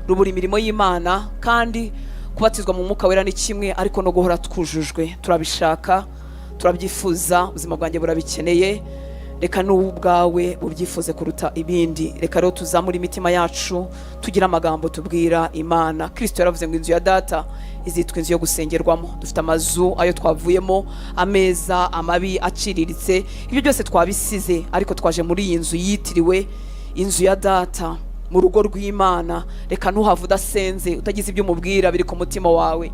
Rubura imirimo y'Imana. Kandi kubatizwa mu Mwuka Wera ni kimwe, ariko no guhora twujujwe turabishaka, turabyifuza, ubuzima bwanjye burabikeneye. Reka n'ubu ubwawe bubyifuze kuruta ibindi. Reka rero tuzamure imitima yacu, tugire amagambo tubwira Imana. Kirisito yaravuze ngo inzu ya Data izitwa inzu yo gusengerwamo. Dufite amazu ayo twavuyemo, ameza amabi aciriritse, ibyo byose twabisize, ariko twaje muri iyi nzu yitiriwe inzu ya Data, mu rugo rw'Imana. Reka ntuhave udasenze, utagize ibyo umubwira biri ku mutima wawe.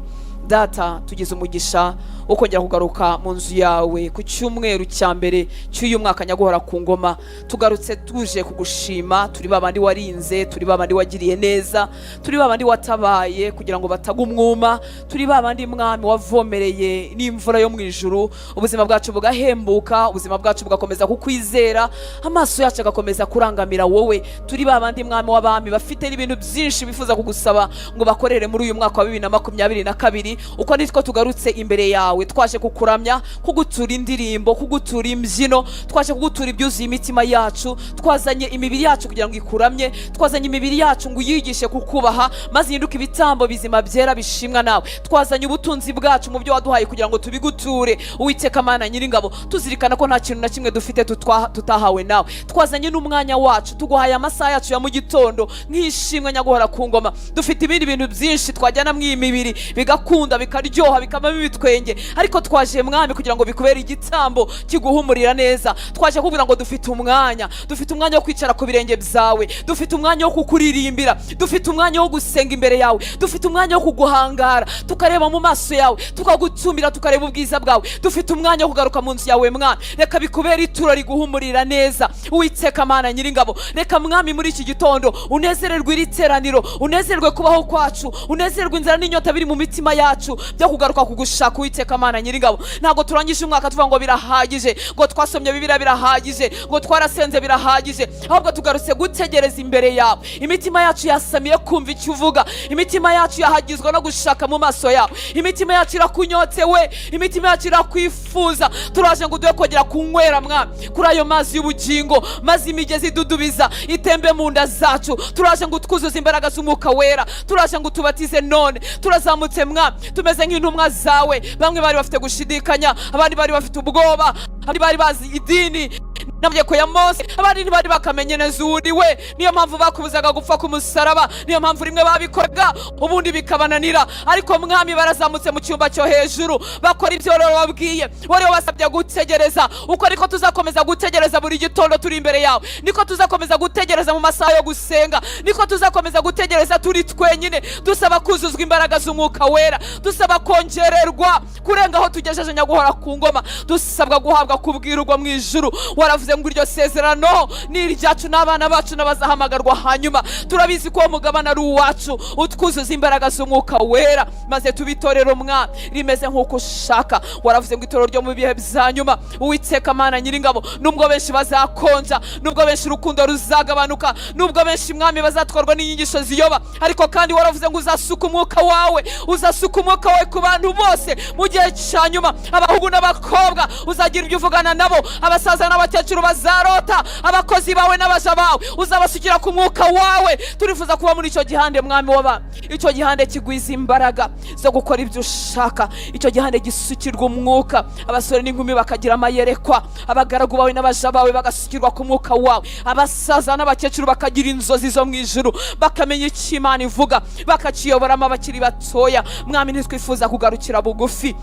Data, tugize umugisha wo kongera kugaruka mu nzu yawe ku cyumweru cya mbere cy'uyu mwaka. Nyaguhora ku ngoma, tugarutse tuje kugushima. Turi babandi warinze, turi babandi wagiriye neza, turi babandi watabaye kugira ngo batagwa umwuma, turi babandi, Mwami, wavomereye n'imvura yo mu ijuru, ubuzima bwacu bugahembuka, ubuzima bwacu bugakomeza kukwizera, amaso yacu agakomeza kurangamira wowe. Turi babandi, Mwami w'abami, bafite n'ibintu byinshi bifuza kugusaba ngo bakorere muri uyu mwaka wa 2022. Uko nitwo tugarutse imbere yawe, twaje kukuramya, kugutura indirimbo, kugutura imbyino, twaje kugutura ibyuzuye imitima yacu. Twazanye imibiri yacu kugira ngo ikuramye, twazanye imibiri yacu ngo uyigishe kukubaha, maze ihinduke ibitambo bizima, byera, bishimwa nawe. Twazanye ubutunzi bwacu mu byo waduhaye kugira ngo tubiguture, Uwiteka Mana Nyiringabo, tuzirikana ko nta kintu na kimwe dufite tutahawe nawe. Twazanye n'umwanya wacu, tuguhaye amasaha yacu ya mu gitondo nk'ishimwe. Nyaguhora ku ngoma, dufite ibindi bintu byinshi twajyana mu iyi mibiri bigakunda, bikaryoha, bikabamo ibitwenge, ariko twaje, Mwami, kugira ngo bikubere igitambo kiguhumurira neza. Twaje kugira ngo dufite umwanya, dufite umwanya wo kwicara ku birenge byawe, dufite umwanya wo kukuririmbira, dufite umwanya wo gusenga imbere yawe, dufite umwanya wo kuguhangara, tukareba mu maso yawe, tukagutumira, tukareba ubwiza bwawe. Dufite umwanya wo kugaruka mu nzu yawe, Mwami. Reka bikubere ituro riguhumurira neza, Uwiteka Mana Nyiringabo. Reka, Mwami, muri iki gitondo unezererwe iri teraniro, unezererwe kubaho kwacu, unezererwe inzara n'inyota biri mu mitima yacu byo kugaruka kugushaka, Uwiteka Mana Nyiringabo. Ntabwo turangije umwaka tuvuga ngo birahagije, ngo twasomye Bibiliya birahagije, ngo twarasenze birahagije, ahubwo tugarutse gutegereza imbere yawe. Imitima yacu yasamiye kumva icyo uvuga, imitima yacu yahagizwa no gushaka mu maso yawe, imitima yacu irakunyotewe, imitima yacu irakwifuza. Turaje ngo uduhe kongera kunywera, Mwami, kuri ayo mazi y'ubugingo, maze imigezi idudubiza itembe mu nda zacu. Turaje ngo utwuzuze imbaraga z'Umwuka Wera, turaje ngo utubatize none. Turazamutse, Mwami, tumeze nk'intumwa zawe. Bamwe bari bafite gushidikanya, abandi bari bafite ubwoba, abandi bari bazi idini n'amategeko ya Mose, abandi ntibari bakamenye neza uwo uri we. Niyo mpamvu bakubuzaga gupfa ku musaraba, niyo mpamvu rimwe babikoraga ubundi bikabananira. Ariko, Mwami, barazamutse mu cyumba cyo hejuru, bakora ibyo rero babwiye wari wabasabye gutegereza. Uko niko tuzakomeza gutegereza buri gitondo turi imbere yawe, niko tuzakomeza gutegereza mu masaha yo gusenga, niko tuzakomeza gutegereza turi twenyine, dusaba kuzuzwa imbaraga z'Umwuka Wera, dusaba kongererwa kurenga aho tugejeje. Nyaguhora ku ngoma, dusabwa guhabwa kubwirwa mu ijuru. Waravuze ngo iryo sezerano ni iryacu n'abana bacu n'abazahamagarwa hanyuma. Turabizi ko uwo mugabane ari uwacu. Utwuzuza imbaraga z'Umwuka Wera, maze tubitorere umwami rimeze nk'uko ushaka. Waravuze ngo itorero ryo mu bihe bya nyuma, Uwiteka Mana Nyiringabo, nubwo benshi bazakonja, nubwo benshi urukundo ruzagabanuka, nubwo benshi, Mwami, bazatwarwa n'inyigisho ziyoba, ariko kandi waravuze ngo uzasuka umwuka wawe, uzasuka umwuka wawe ku bantu bose mu gihe cya nyuma. Abahungu n'abakobwa uzagira ibyo uvugana nabo, abasaza n'abakecuru bazarota, abakozi bawe n'abaja bawe uzabasukira ku mwuka wawe. Turifuza kuba muri icyo gihande, Mwami w'abami, icyo gihande kigwiza imbaraga zo gukora ibyo ushaka, icyo gihande gisukirwa umwuka, abasore n'inkumi bakagira amayerekwa, abagaragu bawe n'abaja bawe bagasukirwa ku mwuka wawe, abasaza n'abakecuru bakagira inzozi zo mu ijuru, bakamenya icyo Imana ivuga, bakakiyoboramo abakiri batoya. Mwami, ntitwifuza kugarukira bugufi,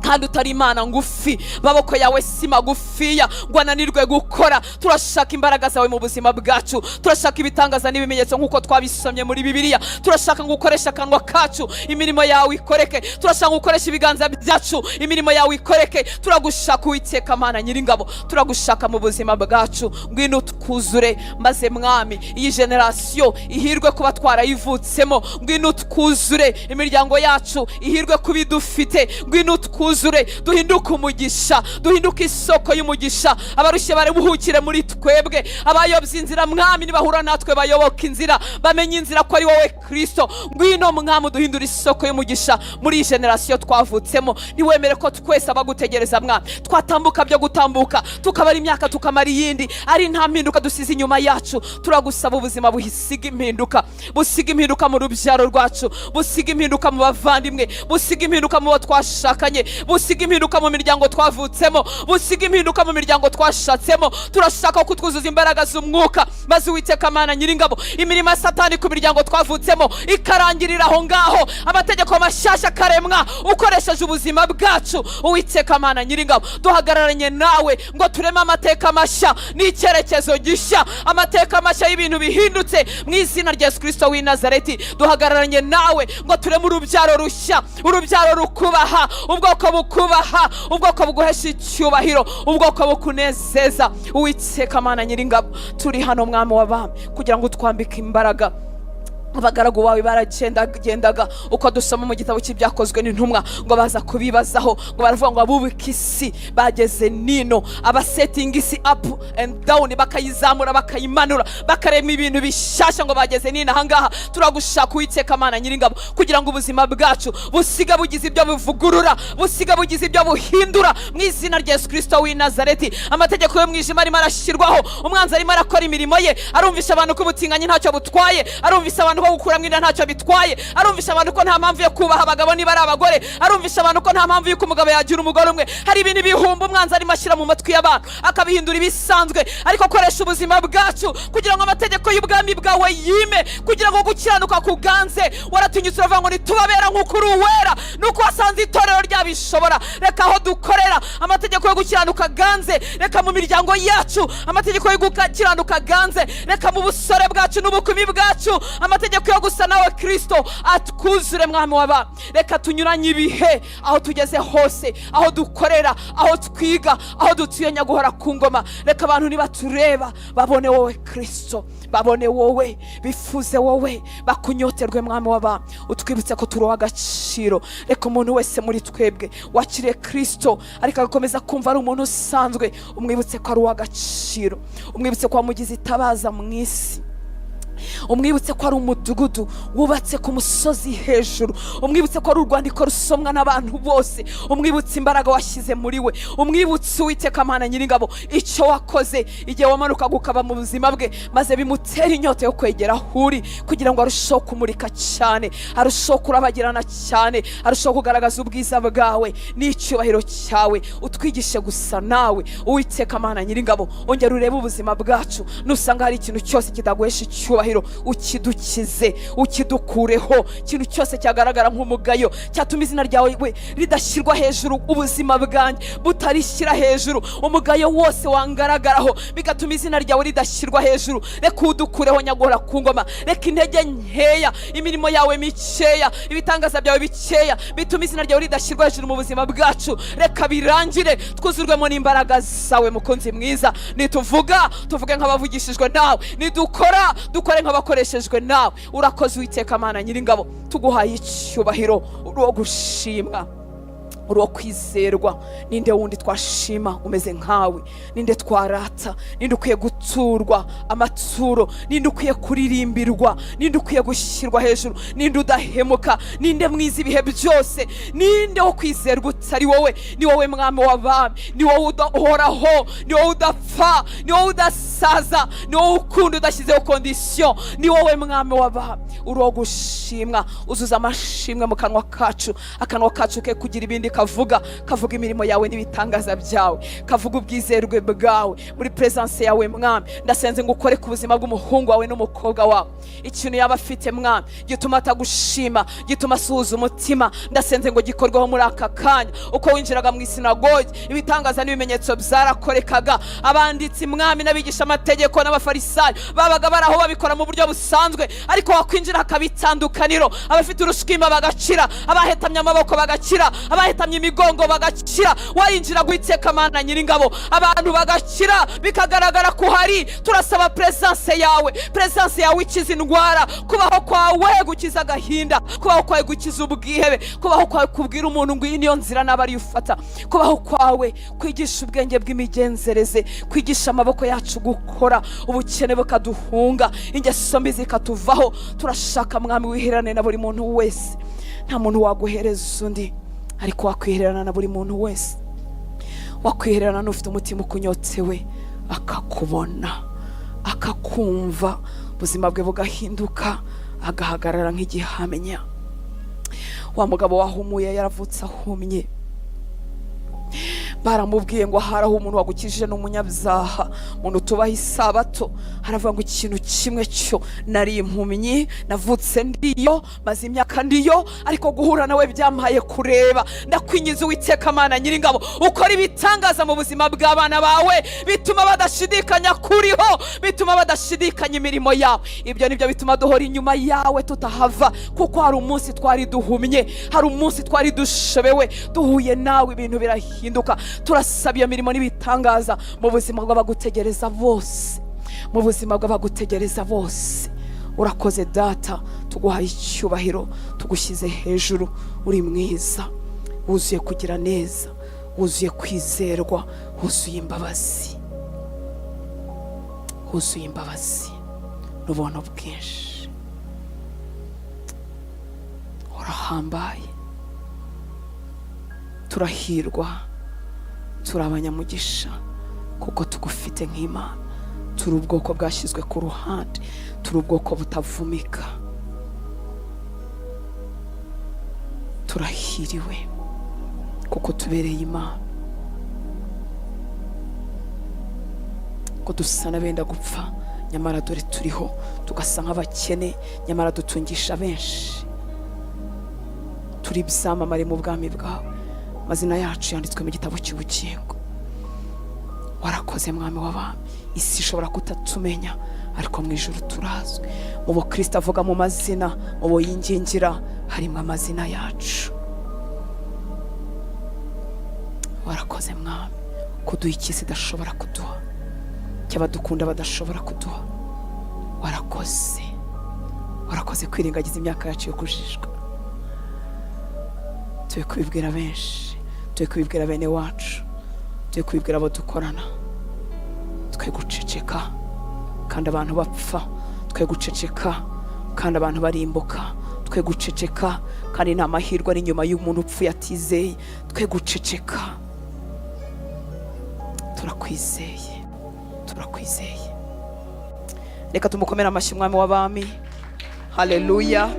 kandi utari Imana ngufi. Maboko yawe si magufiya ngo ananirwe gukora. Turashaka imbaraga zawe mu buzima bwacu, turashaka ibitangaza n'ibimenyetso nk'uko twabisomye muri Bibiliya. Turashaka ngo ukoreshe akanwa kacu, imirimo yawe ikoreke. Turashaka ngo ukoreshe ibiganza byacu, imirimo yawe ikoreke. Turagushaka, Uwiteka Mana Nyiringabo, turagushaka mu buzima bwacu. Ngwino twuzure, maze, Mwami, iyi génération ihirwe kuba twarayivutsemo. Ngwino twuzure, imiryango yacu ihirwe kuba idufite. Ngwino twuzure. Utwuzure, duhinduke umugisha, duhinduke isoko y'umugisha. Abarushye baruhukire muri twebwe. Abayobye inzira, Mwami, nibahura natwe bayoboka inzira, bamenye inzira ko ari wowe Kristo. Ngwino Mwami, uduhindure isoko y'umugisha muri iyi génération twavutsemo. Ntiwemere ko twese abagutegereza, Mwami, twatambuka byo gutambuka, tukabara imyaka, tukamara iyindi, ari nta mpinduka dusize inyuma yacu. Turagusaba ubuzima busiga impinduka, busiga impinduka mu rubyaro rwacu, busiga impinduka mu bavandimwe, busiga impinduka mu bo twashakanye, busiga impinduka mu miryango twavutsemo, busiga impinduka mu miryango twashatsemo. Turashaka kutwuzuza imbaraga z'umwuka, maze Uwiteka Mana Nyiringabo, imirimo ya Satani ku miryango twavutsemo ikarangirira aho ngaho, amategeko mashyashya akaremwa ukoresheje ubuzima bwacu. Uwiteka Mana Nyiringabo, duhagararanye nawe ngo tureme amateka mashya n'icyerekezo gishya, amateka mashya y'ibintu bihindutse mu izina rya Yesu Kirisito w'i Nazareti. Duhagararanye nawe ngo tureme urubyaro rushya, urubyaro rukubaha, ubwoko bukubaha, ubwoko buguhesha icyubahiro, ubwoko bukunezeza. Uwiteka Mana Nyiringabo, turi hano, Mwami w'abami, kugira ngo utwambike imbaraga. Abagaragu bawe baragendagendaga, uko dusoma mu gitabo cy'Ibyakozwe n'Intumwa, ngo baza kubibazaho, ngo baravuga ngo abubika isi bageze nino, abasettinga isi up and down, bakayizamura, bakayimanura, bakarema ibintu bishyashya, ngo bageze nino ahangaha. Turagushaka, Uwiteka Mana Nyiringabo, kugira ngo ubuzima bwacu busiga bugize ibyo buvugurura, busiga bugize ibyo buhindura mu izina rya Yesu Kirisito w'i Nazareti. Amategeko y'umwijima arimo arashyirwaho, umwanzi arimo arakora imirimo ye, arumvisha abantu ko ubutinganyi ntacyo butwaye, arumvisha abantu ko gukuramo inda ntacyo bitwaye, arumvisha abantu ko nta mpamvu yo kubaha abagabo niba ari abagore, arumvisha abantu ko nta mpamvu y'uko umugabo yagira umugore umwe. Hari ibintu ibihumbi umwanzi arimo ashyira mu matwi y'abantu, akabihindura ibisanzwe. Ariko koresha ubuzima bwacu kugira ngo amategeko y'ubwami bwawe yime, kugira ngo gukiranuka kuganze. Waratinyutse uravuga ngo nitubabera nk'uko uri uwera, nuko wasanze itorero ryabishobora. Reka aho dukorera amategeko yo gukiranuka aganze, reka mu miryango yacu amategeko yo gukiranuka aganze, reka mu busore bwacu n'ubukumi bwacu amategeko yo gusa nawe Kirisito atwuzure. Mwami waba, reka tunyuranye ibihe aho tugeze hose, aho dukorera, aho twiga, aho dutuye. Nyaguhora ku ngoma, reka abantu nibatureba babone wowe Kirisito, babone wowe, bifuze wowe, bakunyoterwe. Mwami waba, utwibutse ko turi uw'agaciro. Reka umuntu wese muri twebwe wakiriye Kirisito ariko agakomeza kumva ari umuntu usanzwe, umwibutse ko ari uw'agaciro, umwibutse ko wamugize itabaza mu isi, umwibutse ko ari umudugudu wubatse ku musozi hejuru, umwibutse ko ari urwandiko rusomwa n'abantu bose, umwibutse imbaraga washyize muri we, umwibutse, Uwiteka Mana Nyiringabo, icyo wakoze igihe wamanukaga ukaba mu buzima bwe, maze bimutera inyota yo kwegera aho uri kugira ngo arusheho kumurika cyane, arusheho kurabagirana cyane, arusheho kugaragaza ubwiza bwawe n'icyubahiro cyawe. Utwigishe gusa nawe, Uwiteka Mana Nyiringabo. Ongera urebe ubuzima bwacu, nusanga hari ikintu cyose kitaguhesha icyubahiro, ukidukize, ukidukureho. Ikintu cyose cyagaragara nk'umugayo cyatuma izina ryawe we ridashyirwa hejuru, ubuzima bwanjye butarishyira hejuru, umugayo wose wangaragaraho bigatuma izina ryawe ridashyirwa hejuru, reka udukureho, Nyaguhora ku ngoma. Reka intege nkeya, imirimo yawe mikeya, ibitangaza byawe bikeya bituma izina ryawe ridashyirwa hejuru mu buzima bwacu, reka birangire, twuzurwemo n'imbaraga zawe. Mukunzi mwiza, nituvuga tuvuge nk'abavugishijwe nawe, nidukora dukore nk'abakoreshejwe nawe. Urakoze, Uwiteka Mana Nyiringabo, tuguhaye icyubahiro. Uri uwo gushimwa, uri uwo kwizerwa. Ninde wundi twashima umeze nkawe? Ninde twarata? Ninde ukwiye guturwa amaturo? Ninde ukwiye kuririmbirwa? Ninde ukwiye gushyirwa hejuru? Ninde udahemuka? Ninde mwiza ibihe byose? Ninde wo kwizerwa utari wowe? Ni wowe Mwami w'abami, ni wowe uhoraho, ni wowe udapfa, ni wowe udasaza, ni wowe ukunda udashyizeho condition, ni wowe Mwami w'abami. Uri uwo gushimwa. Uzuza amashimwe mu kanwa kacu, akanwa kacu ke kugira ibindi kavuga, kavuga imirimo yawe n'ibitangaza byawe, kavuga ubwizerwe bwawe muri presence yawe. Mwami, ndasenze ngo ukore ku buzima bw'umuhungu wawe n'umukobwa wawe. Ikintu yaba afite, Mwami, gituma atagushima, gituma asuhuza umutima, ndasenze ngo gikorweho muri aka kanya. Uko winjiraga mu isinagogi, ibitangaza n'ibimenyetso byarakorekaga. Abanditsi, Mwami, n'abigisha amategeko n'Abafarisayo babaga bari aho babikora mu buryo busanzwe, ariko wakwinjira hakaba itandukaniro. Abafite urushwima bagakira, abahetamye amaboko bagakira, abahetamye imigongo bagakira. Warinjira, Uwiteka Mana Nyiringabo, abantu bagakira, bikagaragara ko uhari. Turasaba presence yawe, presence yawe ikiza indwara, kubaho kwawe gukiza agahinda, kubaho kwawe gukiza ubwihebe, kubaho kwawe kubwira umuntu ngo iyi niyo nzira. kugira nabi ariyo ufata. Kubaho kwawe kwigisha ubwenge bw'imigenzereze, kwigisha amaboko yacu gukora, ubukene bukaduhunga, ingeso mbi zikatuvaho. Turashaka, Mwami, wihererane na buri muntu wese. Nta muntu waguhereza undi, ariko wakwihererana na buri muntu wese. Wakwihererana n'ufite umutima ukunyotewe, akakubona, akakumva, ubuzima bwe bugahinduka, agahagarara nk'igihamya. Wa mugabo wahumuye, yaravutse ahumye, baramubwiye ngo ahari aho umuntu wagukijije ni umunyabyaha, umuntu utubaha isabato. Aravuga ngo ikintu kimwe cyo, nari impumyi, navutse ndiyo, maze imyaka ndiyo, ariko guhura nawe byampaye kureba. Ndakwinginze, Uwiteka Mana Nyiringabo, ukora ibitangaza mu buzima bw'abana bawe, bituma badashidikanya kuriho, bituma badashidikanya imirimo yawe. Ibyo nibyo bituma duhora inyuma yawe tutahava, kuko hari umunsi twari duhumye, hari umunsi twari dushobewe, duhuye nawe ibintu birahinduka. Turasaba iyo mirimo n'ibitangaza mu buzima bw'abagutegereza bose, mu buzima bw'abagutegereza bose. Urakoze Data, tuguhaye icyubahiro, tugushyize hejuru. Uri mwiza, wuzuye kugira neza, wuzuye kwizerwa, wuzuye imbabazi, wuzuye imbabazi n'ubuntu bwinshi. Urahambaye. Turahirwa, turi abanyamugisha kuko tugufite nk'Imana. Turi ubwoko bwashyizwe ku ruhande, turi ubwoko butavumika. Turahiriwe kuko tubereye Imana, ko dusa n'abenda gupfa, nyamara dore turiho, tugasa nk'abakene, nyamara dutungisha benshi. Turi ibyamamare mu bwami bwawe, amazina yacu yanditswe mu gitabo cy'ubugingo. Warakoze, Mwami w'abami. Isi ishobora kutatumenya, ariko mu ijuru turazwi. Mu bo Kirisito avuga mu mazina, mu bo yingingira, harimo amazina yacu. Warakoze, Mwami, kuduha icyo isi idashobora kuduha, icyo abadukunda badashobora kuduha. Warakoze, warakoze kwirengagiza imyaka yacu yo kujijwa. Turi kubibwira benshi, turi kubibwira bene wacu, turi kubibwira abo dukorana. Twe guceceka kandi abantu bapfa, twe guceceka kandi abantu barimbuka, twe guceceka kandi nta mahirwe ari inyuma y'umuntu upfuye atizeye. Twe guceceka. Turakwizeye, turakwizeye. Reka tumukomere amashyi Umwami w'abami. Haleluya!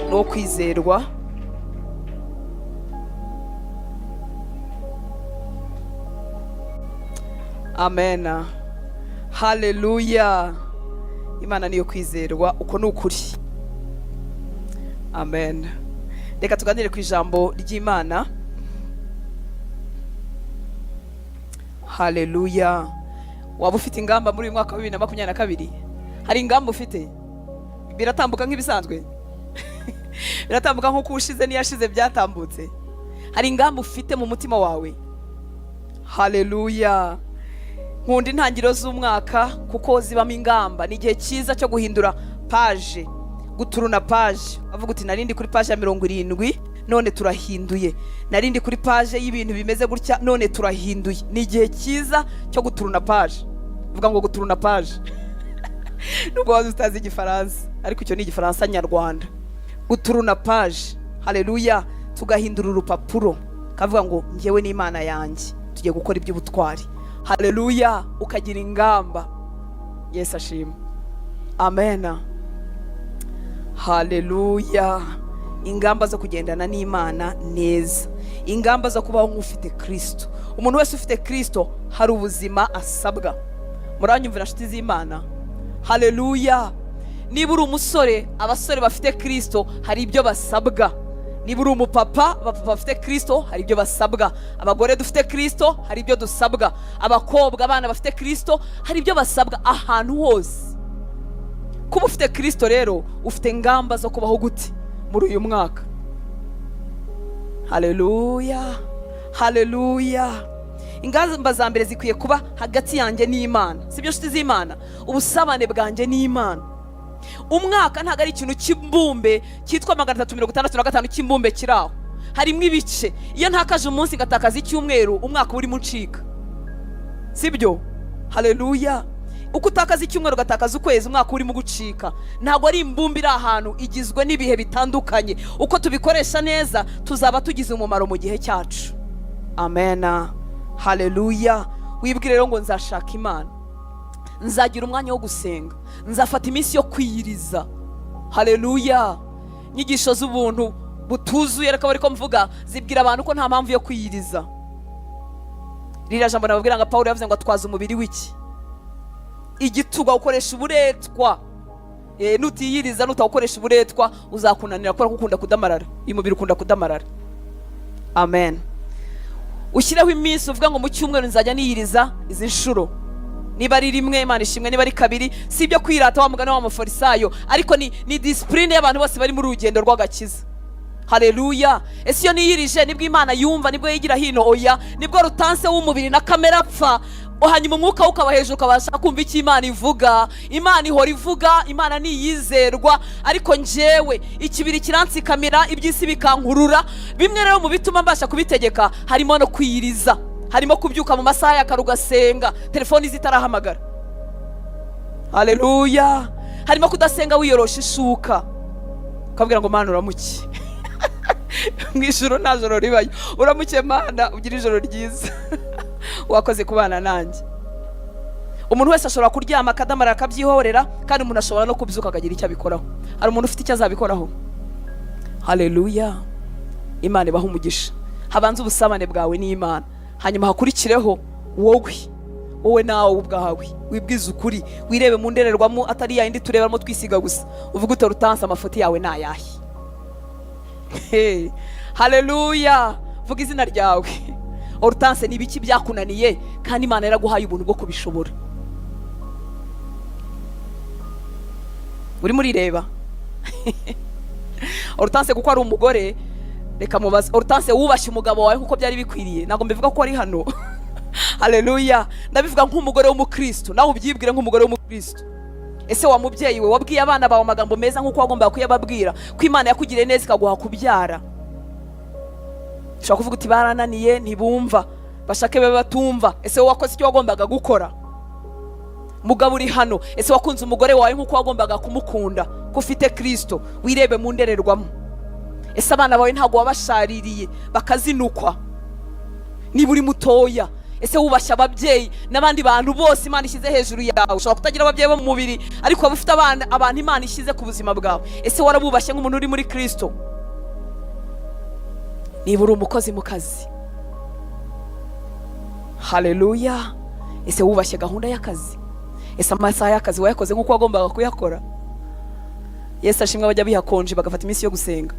Ni uwo kwizerwa. Amen, haleluya! Imana niyo kwizerwa, uko ni ukuri. Amen. Reka tuganire ku ijambo ry'Imana. Haleluya! Waba ufite ingamba muri uyu mwaka wa 2022? Hari ingamba ufite? Biratambuka nk'ibisanzwe, biratambuka nk'uko ushize n'iyashize byatambutse. Hari ingamba ufite mu mutima wawe? Haleluya! Nkunda intangiriro z'umwaka kuko zibamo ingamba. Ni igihe cyiza cyo guhindura page, guturuna page, avuga uti narindi kuri page ya 70, none turahinduye. Narindi kuri page y'ibintu bimeze gutya, none turahinduye. Ni igihe cyiza cyo guturuna page. Vuga ngo guturuna page, nubwo waza utazi Igifaransa, ariko icyo ni Igifaransa nyarwanda. Guturuna page, haleluya! Tugahindura urupapuro, kavuga ngo njyewe n'Imana yanjye tugiye gukora iby'ubutwari. Haleluya! Ukagira ingamba. Yesu ashima. Amen, haleluya! Ingamba zo kugendana n'Imana neza, ingamba zo kubaho nk'ufite Kirisito. Umuntu wese ufite Kirisito hari ubuzima asabwa. Muranyumvira, nshuti z'Imana? Haleluya! Niba uri umusore, abasore bafite Kirisito hari ibyo basabwa. Niba uri umupapa, abapapa bafite Kirisito hari ibyo basabwa. Abagore dufite Kirisito hari ibyo dusabwa. Abakobwa, abana bafite Kirisito hari ibyo basabwa ahantu hose. Kuba ufite Kirisito rero, ufite ingamba zo kubaho gute muri uyu mwaka? Haleluya, haleluya! Ingamba za mbere zikwiye kuba hagati yanjye n'Imana, sibyo, nshuti z'Imana? Ubusabane bwanjye n'Imana. Umwaka ntabwo ari ikintu cy'imbumbe cyitwa 365 cy'imbumbe kiri aho. Harimo ibice. Iyo ntakaje umunsi, ngatakaza icyumweru, umwaka uba urimo uncika, sibyo? Haleluya! Uko utakaza icyumweru, ugatakaza ukwezi, umwaka urimo gucika. Ntabwo ari imbumbe iri ahantu, igizwe n'ibihe bitandukanye. Uko tubikoresha neza, tuzaba tugize umumaro mu gihe cyacu. Amena, haleluya! Wibwire rero ngo: "Nzashaka Imana, nzagira umwanya wo gusenga, nzafata iminsi yo kwiyiriza." Haleluya! Inyigisho z'ubuntu butuzuye, reka bari ko mvuga, zibwira abantu ko nta mpamvu yo kwiyiriza. Ririya jambo nababwira ngo Pawulo yavuze ngo atwaza umubiri w'iki? Igitugu, ukoresha uburetwa. Nutiyiriza, nutawukoresha uburetwa, uzakunanira, kubera ko ukunda kudamarara. Uyu mubiri ukunda kudamarara. Amen. Ushyireho iminsi, uvuga ngo: "Mu cyumweru nzajya niyiriza izi nshuro." Niba ari rimwe, Imana ishimwe. Niba ari kabiri, si ibyo kwirata wa mugani wa mufarisayo, ariko ni discipline y'abantu bose bari muri rugendo rw'agakiza. Haleluya! Ese iyo niyirije nibwo Imana yumva, nibwo yigira hino? Oya, nibwo Hortense w'umubiri na kamere apfa, hanyuma umwuka we ukaba hejuru, ukabasha kumva icyo Imana ivuga. Imana ihora ivuga, Imana niyizerwa, ariko njyewe ikibiri kiransikamira, iby'isi bikankurura. Bimwe rero mu bituma mbasha kubitegeka harimo no kwiyiriza, harimo kubyuka mu masaha ya kare ugasenga telefoni zitarahamagara. Haleluya! Harimo kudasenga wiyorosha ishuka, ukabwira ngo: "Mana, uramuke." Mu ijoro nta joro ribayo. "Uramuke Mana, ugira ijoro ryiza, wakoze kubana nanjye." Umuntu wese ashobora kuryama akadamara akabyihorera, kandi umuntu ashobora no kubyuka akagira icyo abikoraho. Hari umuntu ufite icyo azabikoraho? Haleluya! Imana ibaha umugisha. Habanza ubusabane bwawe n'Imana, hanyuma hakurikireho wowe, wowe nawe ubwawe. Wibwize ukuri, wirebe mu ndorerwamo atari ya yindi tureberamo twisiga gusa, uvuge uti: "Hortense, amafuti yawe ni ayahe?" Hey, haleluya! Vuga izina ryawe. Hortense, ni ibiki byakunaniye kandi Imana yaraguhaye ubuntu bwo kubishobora? Urimo urireba, Hortense, kuko ari umugore, reka mubaze. Hortense, wubashye umugabo wawe nk'uko byari bikwiriye? Ntabwo mbivuga ko ari hano. Haleluya! Ndabivuga nk'umugore w'umukristo, nawe ubyibwire nk'umugore w'umukristo. Ese wa mubyeyi we, wabwiye abana bawe amagambo meza nk'uko wagombaga kuyababwira, ko Imana yakugiriye neza ikaguha kubyara? Ushobora kuvuga uti: "Barananiye, ntibumva, bashake babe batumva." Ese wowe wakoze icyo wagombaga gukora? Mugabo uri hano, ese wakunze umugore wawe nk'uko wagombaga kumukunda, ko ufite Kirisito? Wirebe mu ndorerwamo. Ese abana bawe ntabwo wabashaririye bakazinukwa? Niba uri mutoya, ese wubashye ababyeyi n'abandi bantu bose Imana ishyize hejuru yawe? Ushobora kutagira ababyeyi bo mu mubiri, ariko waba ufite abana, abantu Imana ishyize ku buzima bwawe. Ese warabubashye nk'umuntu uri muri Kirisito? Niba uri umukozi mu kazi, haleluya, ese wubashye gahunda y'akazi? Ese amasaha y'akazi wayakoze nk'uko wagombaga kuyakora? Yesu ashimwe, bajya biha konji, bagafata iminsi yo gusenga.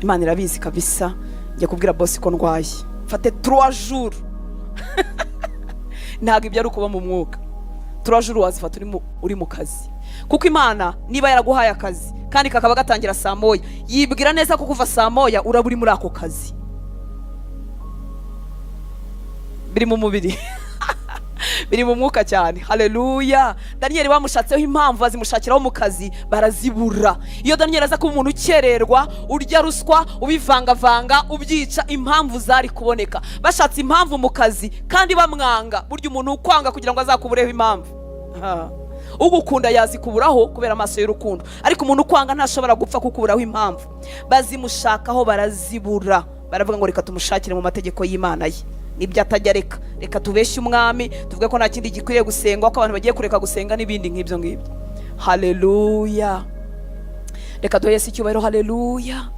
"Imana irabizi kabisa, njya kubwira boss ko ndwaye, mfate 3 jours." Ntabwo ibyo ari ukuba mu mwuka. 3 jours wazifata uri mu kazi, kuko Imana niba yaraguhaye akazi kandi kakaba gatangira saa 1, yibwira neza ko kuva saa 1 uraba uri muri ako kazi. Biri mu mubiri, biri mu mwuka cyane. Haleluya! Daniyeli bamushatseho impamvu, bazimushakiraho mu kazi, barazibura. Iyo Daniyeli aza kuba umuntu ukererwa, urya ruswa, ubivangavanga, ubyica, impamvu zari kuboneka. Bashatse impamvu mu kazi kandi bamwanga. Burya umuntu ukwanga kugira ngo azakubureho impamvu. Ha. Ugukunda yazikuburaho kubera amaso y'urukundo, ariko umuntu ukwanga ntashobora gupfa kukuburaho impamvu. Bazimushakaho barazibura, baravuga ngo: "Reka tumushakire mu mategeko y'Imana ye, nibyo atajya reka. Reka tubeshye umwami, tuvuge ko nta kindi gikwiriye gusengwa, ko abantu bagiye kureka gusenga," n'ibindi nk'ibyo ngibyo. Haleluya! Reka duhe Yesu icyubahiro. Haleluya!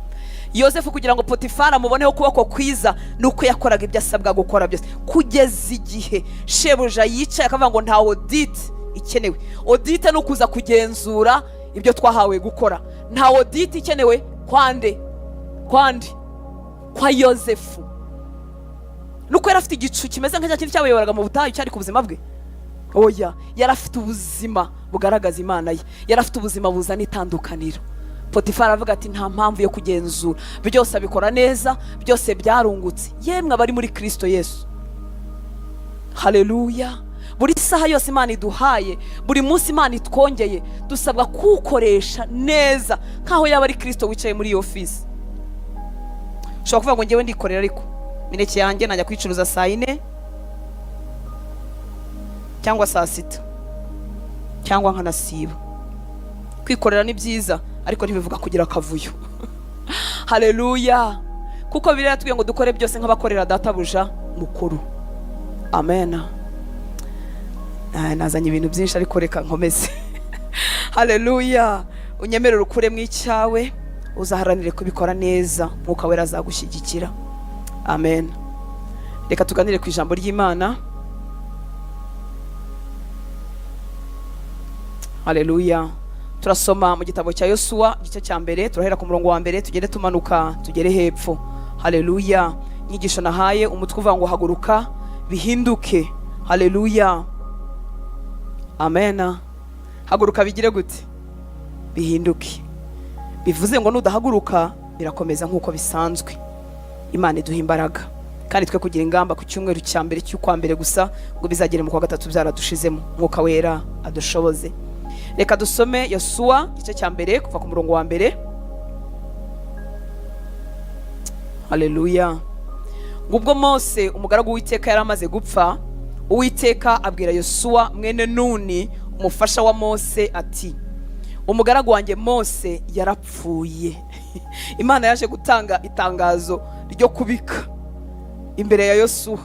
Yosefu, kugira ngo Potifari amuboneho ukuboko kwiza, ni uko yakoraga ibyo asabwa gukora byose, kugeza igihe shebuja yicaye akavuga ngo: "Nta audit ikenewe." Audit ni ukuza kugenzura ibyo twahawe gukora. Nta audit ikenewe kwande? Kwande? Kwa Yosefu. Nuko yari afite igicu kimeze nka cya kindi cyabayoboraga mu butayu cyari ku buzima bwe? Oya, yari afite ubuzima bugaragaza Imana ye, yari afite ubuzima buzana itandukaniro. Potifari aravuga ati: "Nta mpamvu yo kugenzura, byose abikora neza, byose byarungutse." Yemwe abari muri Kirisito Yesu, haleluya! Buri saha yose Imana iduhaye, buri munsi Imana itwongeye, dusabwa kuwukoresha neza nk'aho yaba ari Kirisito wicaye muri iyo ofisi. Ushobora kuvuga ngo ngewe ndikorera, ariko imineke yanjye najya kuyicuruza saa 4 cyangwa saa 6 cyangwa nkanasiba. Kwikorera ni byiza, ariko ntibivuga kugira akavuyo. Haleluya! Kuko Bibiliya yatubwiye ngo dukore byose nk'abakorera databuja mukuru. Amen. Nazanye ibintu byinshi, ariko reka nkomeze. Haleluya! Unyemerere ukuremo icyawe, uzaharanire kubikora neza, Mwuka Wera azagushyigikira. Amen. Reka tuganire ku ijambo ry'Imana. Haleluya! Turasoma mu gitabo cya Yosuwa, igice cya 1, turahera ku murongo wa 1, tugende tumanuka tugere hepfo. Haleluya! Inyigisho nahaye umutwe uvuga ngo haguruka bihinduke. Haleluya! Amen. Haguruka bigire gute? Bihinduke. Bivuze ngo nudahaguruka birakomeza nk'uko bisanzwe. Imana iduha imbaraga, kandi twe kugira ingamba ku cyumweru cya mbere cy'ukwa mbere gusa, ngo bizagere mu kwa gatatu byaradushizemo. Mwuka Wera adushoboze. Reka dusome Yosuwa igice cya 1 kuva ku murongo wa 1. Haleluya! Ubwo Mose umugaragu w'Uwiteka yari amaze gupfa, Uwiteka abwira Yosuwa mwene Nuni, umufasha wa Mose, ati: umugaragu wanjye Mose yarapfuye. Imana yaje gutanga itangazo ryo kubika imbere ya Yosuwa.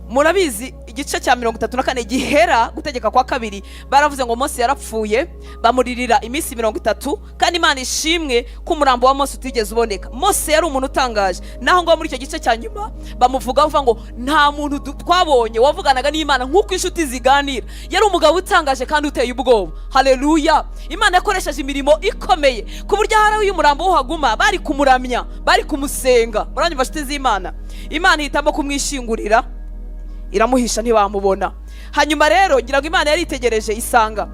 Murabizi, igice cya 34 gihera Gutegeka kwa Kabiri, baravuze ngo Mose yarapfuye, bamuririra iminsi 30. Kandi Imana ishimwe ko umurambo wa Mose utigeze uboneka. Mose yari umuntu utangaje. Naho ngaho muri icyo gice cya nyuma bamuvuga, bavuga ngo nta muntu twabonye wavuganaga n'Imana nk'uko inshuti ziganira. Yari umugabo utangaje kandi uteye ubwoba. Haleluya! Imana yakoresheje imirimo ikomeye ku buryo ahari uyu murambo uhaguma bari kumuramya, bari kumusenga. Muranyumva, nshuti z'Imana? Imana ihitamo kumwishingurira, iramuhisha, ntibamubona. Hanyuma rero ngira ngo Imana yaritegereje isanga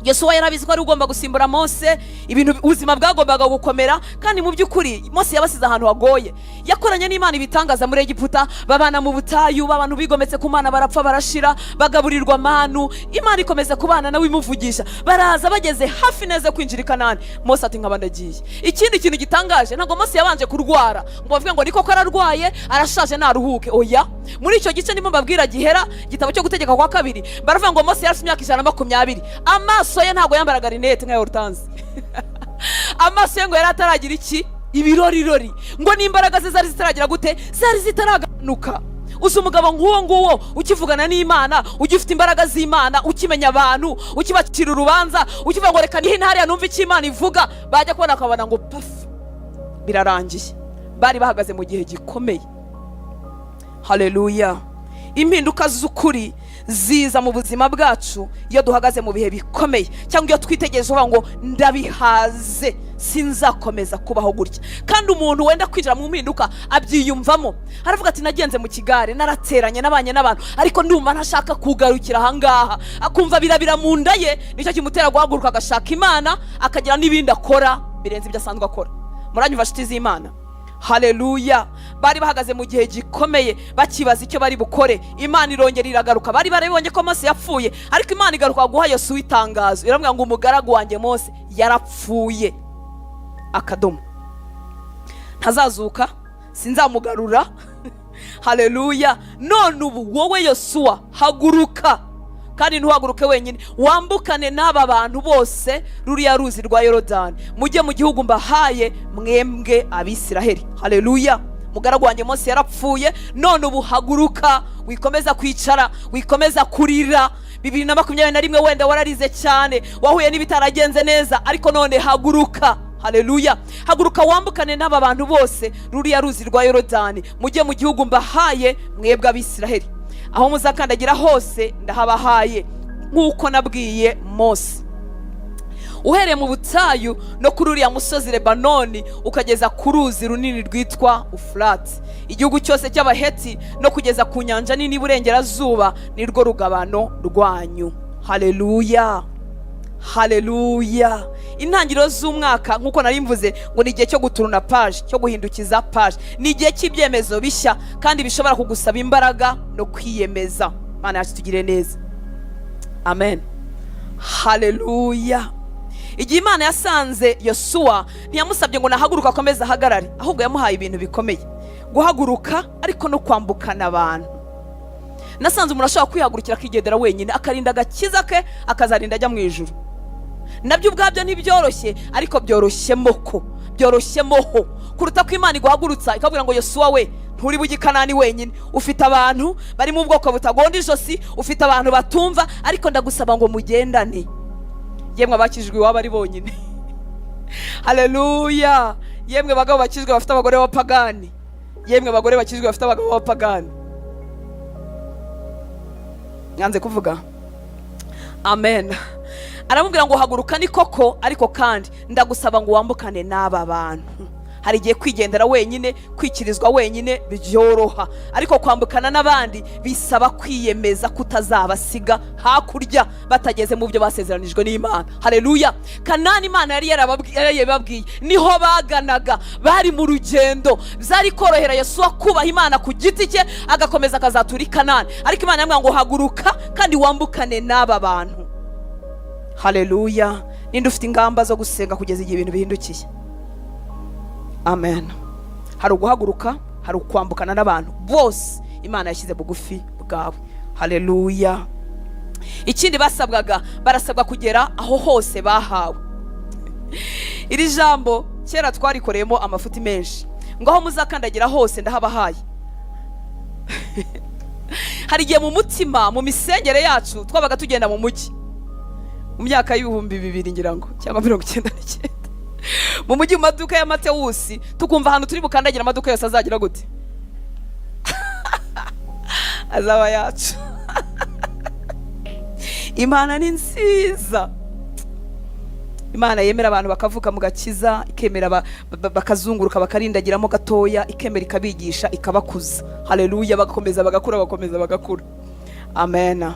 Yosuwa yarabizi ko ari ugomba gusimbura Mose. Ibintu, ubuzima bwagombaga gukomera, kandi mu by'ukuri Mose yabasize ahantu hagoye. Yakoranye n'Imana ibitangaza muri Egiputa, babana mu butayu, abantu bigometse ku Mana barapfa, barashira, bagaburirwa manu. Imana ikomeza kubana nawe, imuvugisha. Baraza bageze hafi neza kwinjira i Kanani, Mose ati nkaba ndagiye. Ikindi kintu gitangaje, ntabwo Mose yabanje kurwara ngo bavuge ngo niko ko ararwaye, arashaje, naruhuke. Oya. Muri icyo gice ndimo mbabwira gihera igitabo cyo Gutegeka kwa Kabiri, baravuga ngo Mose yarafite imyaka 120. Amaso ye, ntabwo yambaraga rinete nka Hortense, amaso ye ngo yari ataragira iki? Ibirorirori. Ngo n'imbaraga ze zari zitaragira gute? Zari zitaraganuka. Uzi umugabo nk'uwo nguwo ukivugana n'Imana, ugifite imbaraga z'Imana, ukimenya abantu, ukibacira urubanza, ukivuga ngo reka nihe hariya numve icyo Imana ivuga, bajya kubona akabona ngo pafu, birarangiye. Bari bahagaze mu gihe gikomeye. Haleluya! Impinduka z'ukuri ziza mu buzima bwacu iyo duhagaze mu bihe bikomeye, cyangwa iyo twitegereje uvuga ngo ndabihaze, sinzakomeza kubaho gutya. Kandi umuntu wenda kwinjira mu mpinduka abyiyumvamo, aravuga ati nagenze mu kigare, narateranye, nabanye n'abantu, ariko ndumva ntashaka kugarukira ahangaha. Akumva birabira mu nda ye, nicyo kimutera guhaguruka agashaka Imana, akagira n'ibindi akora birenze ibyo asanzwe akora. Muranyumva, nshuti z'Imana? Haleluya! Bari bahagaze mu gihe gikomeye, bakibaza icyo bari bukore, Imana irongera iragaruka. Bari barabibonye ko Mose yapfuye, ariko Imana igaruka guha Yosuwa itangazo, iramubwira ngo umugaragu wanjye Mose yarapfuye, akadomo, ntazazuka, sinzamugarura. Haleluya! None ubu wowe Yosuwa haguruka, kandi ntuhaguruke wenyine, wambukane n'aba bantu bose ruriya ruzi rwa Yorodani, mujye mu gihugu mbahaye mwembwe Abisiraheli. Haleluya! Mugaragu wanjye Mose yarapfuye, none ubu haguruka, wikomeza kwicara, wikomeza kurira. 2021 wenda wararize cyane, wahuye n'ibitaragenze neza, ariko none haguruka. Haleluya! Haguruka wambukane n'aba bantu bose ruriya ruzi rwa Yorodani, mujye mu gihugu mbahaye mwebwe Abisiraheli. Aho muzakandagira hose ndahabahaye, nk'uko nabwiye Mose. Uhereye mu butayu no kuri uriya musozi Lebanoni, ukageza ku ruzi runini rwitwa Ufurati, igihugu cyose cy'Abaheti, no kugeza ku nyanja nini iburengerazuba, nirwo rugabano rwanyu. Haleluya! Haleluya! Intangiriro z'umwaka, nk'uko nari mvuze ngo ni igihe cyo guturuna page, cyo guhindukiza page, ni igihe cy'ibyemezo bishya kandi bishobora kugusaba imbaraga no kwiyemeza. Imana yacu tugire neza. Amen. Haleluya! Igihe Imana yasanze Yosuwa, ntiyamusabye ngo nahaguruke akomeze ahagarare, ahubwo yamuhaye ibintu bikomeye: guhaguruka ariko no kwambukana abantu. Nasanze umuntu ashobora kwihagurukira akigendera wenyine, akarinda agakiza ke, akazarinda ajya mu ijuru. Nabyo ubwabyo ntibyoroshye, ariko byoroshyemo ko byoroshyemo ho kuruta ko Imana iguhagurutsa ikabwira ngo: "Yosuwa we, nturi bujye i Kanani wenyine, ufite abantu bari mu bwoko butagonda ijosi, ufite abantu batumva, ariko ndagusaba ngo mugendane." Yemwe abakijijwe iwabo ari bonyine, haleluya! Yemwe bagabo bakijijwe bafite abagore b'abapagani, yemwe abagore bakijijwe bafite abagabo b'abapagani, nyanze kuvuga amen. Aramubwira ngo: "Haguruka, ni koko, ariko kandi ndagusaba ngo wambukane n'aba bantu." Hari igihe kwigendera wenyine, kwikirizwa wenyine byoroha, ariko kwambukana n'abandi bisaba kwiyemeza kutazabasiga hakurya batageze mu byo basezeranijwe n'Imana. Haleluya! Kanani Imana yari yarababwiye, niho baganaga, bari mu rugendo. Byari korohera Yosuwa kubaha Imana ku giti cye, agakomeza akazatura i Kanani, ariko Imana yamubwira ngo: "Haguruka kandi wambukane n'aba bantu." Haleluya! Ninde ufite ingamba zo gusenga kugeza igihe ibintu bihindukiye? Amen. Hari uguhaguruka, hari ukwambukana n'abantu bose Imana yashyize bugufi bwawe. Haleluya! Ikindi basabwaga, barasabwa kugera aho hose bahawe. Iri jambo kera twarikoreyemo amafuti menshi, ngo: "Aho muzakandagira hose ndahabahaye." Hari igihe mu mutima, mu misengere yacu, twabaga tugenda mu mujyi mu myaka y'2000 ngira ngo, cyangwa 99, mu mujyi, mu maduka ya Matewusi, tukumva ahantu turi bukandagira amaduka yose azagira gute? Azaba yacu. Imana ni nziza. Imana yemera abantu bakavuka mu gakiza, ikemera bakazunguruka, bakarindagiramo gatoya, ikemera ikabigisha, ikabakuza. Haleluya! Bagakomeza bagakura, bagakomeza bagakura. Amen,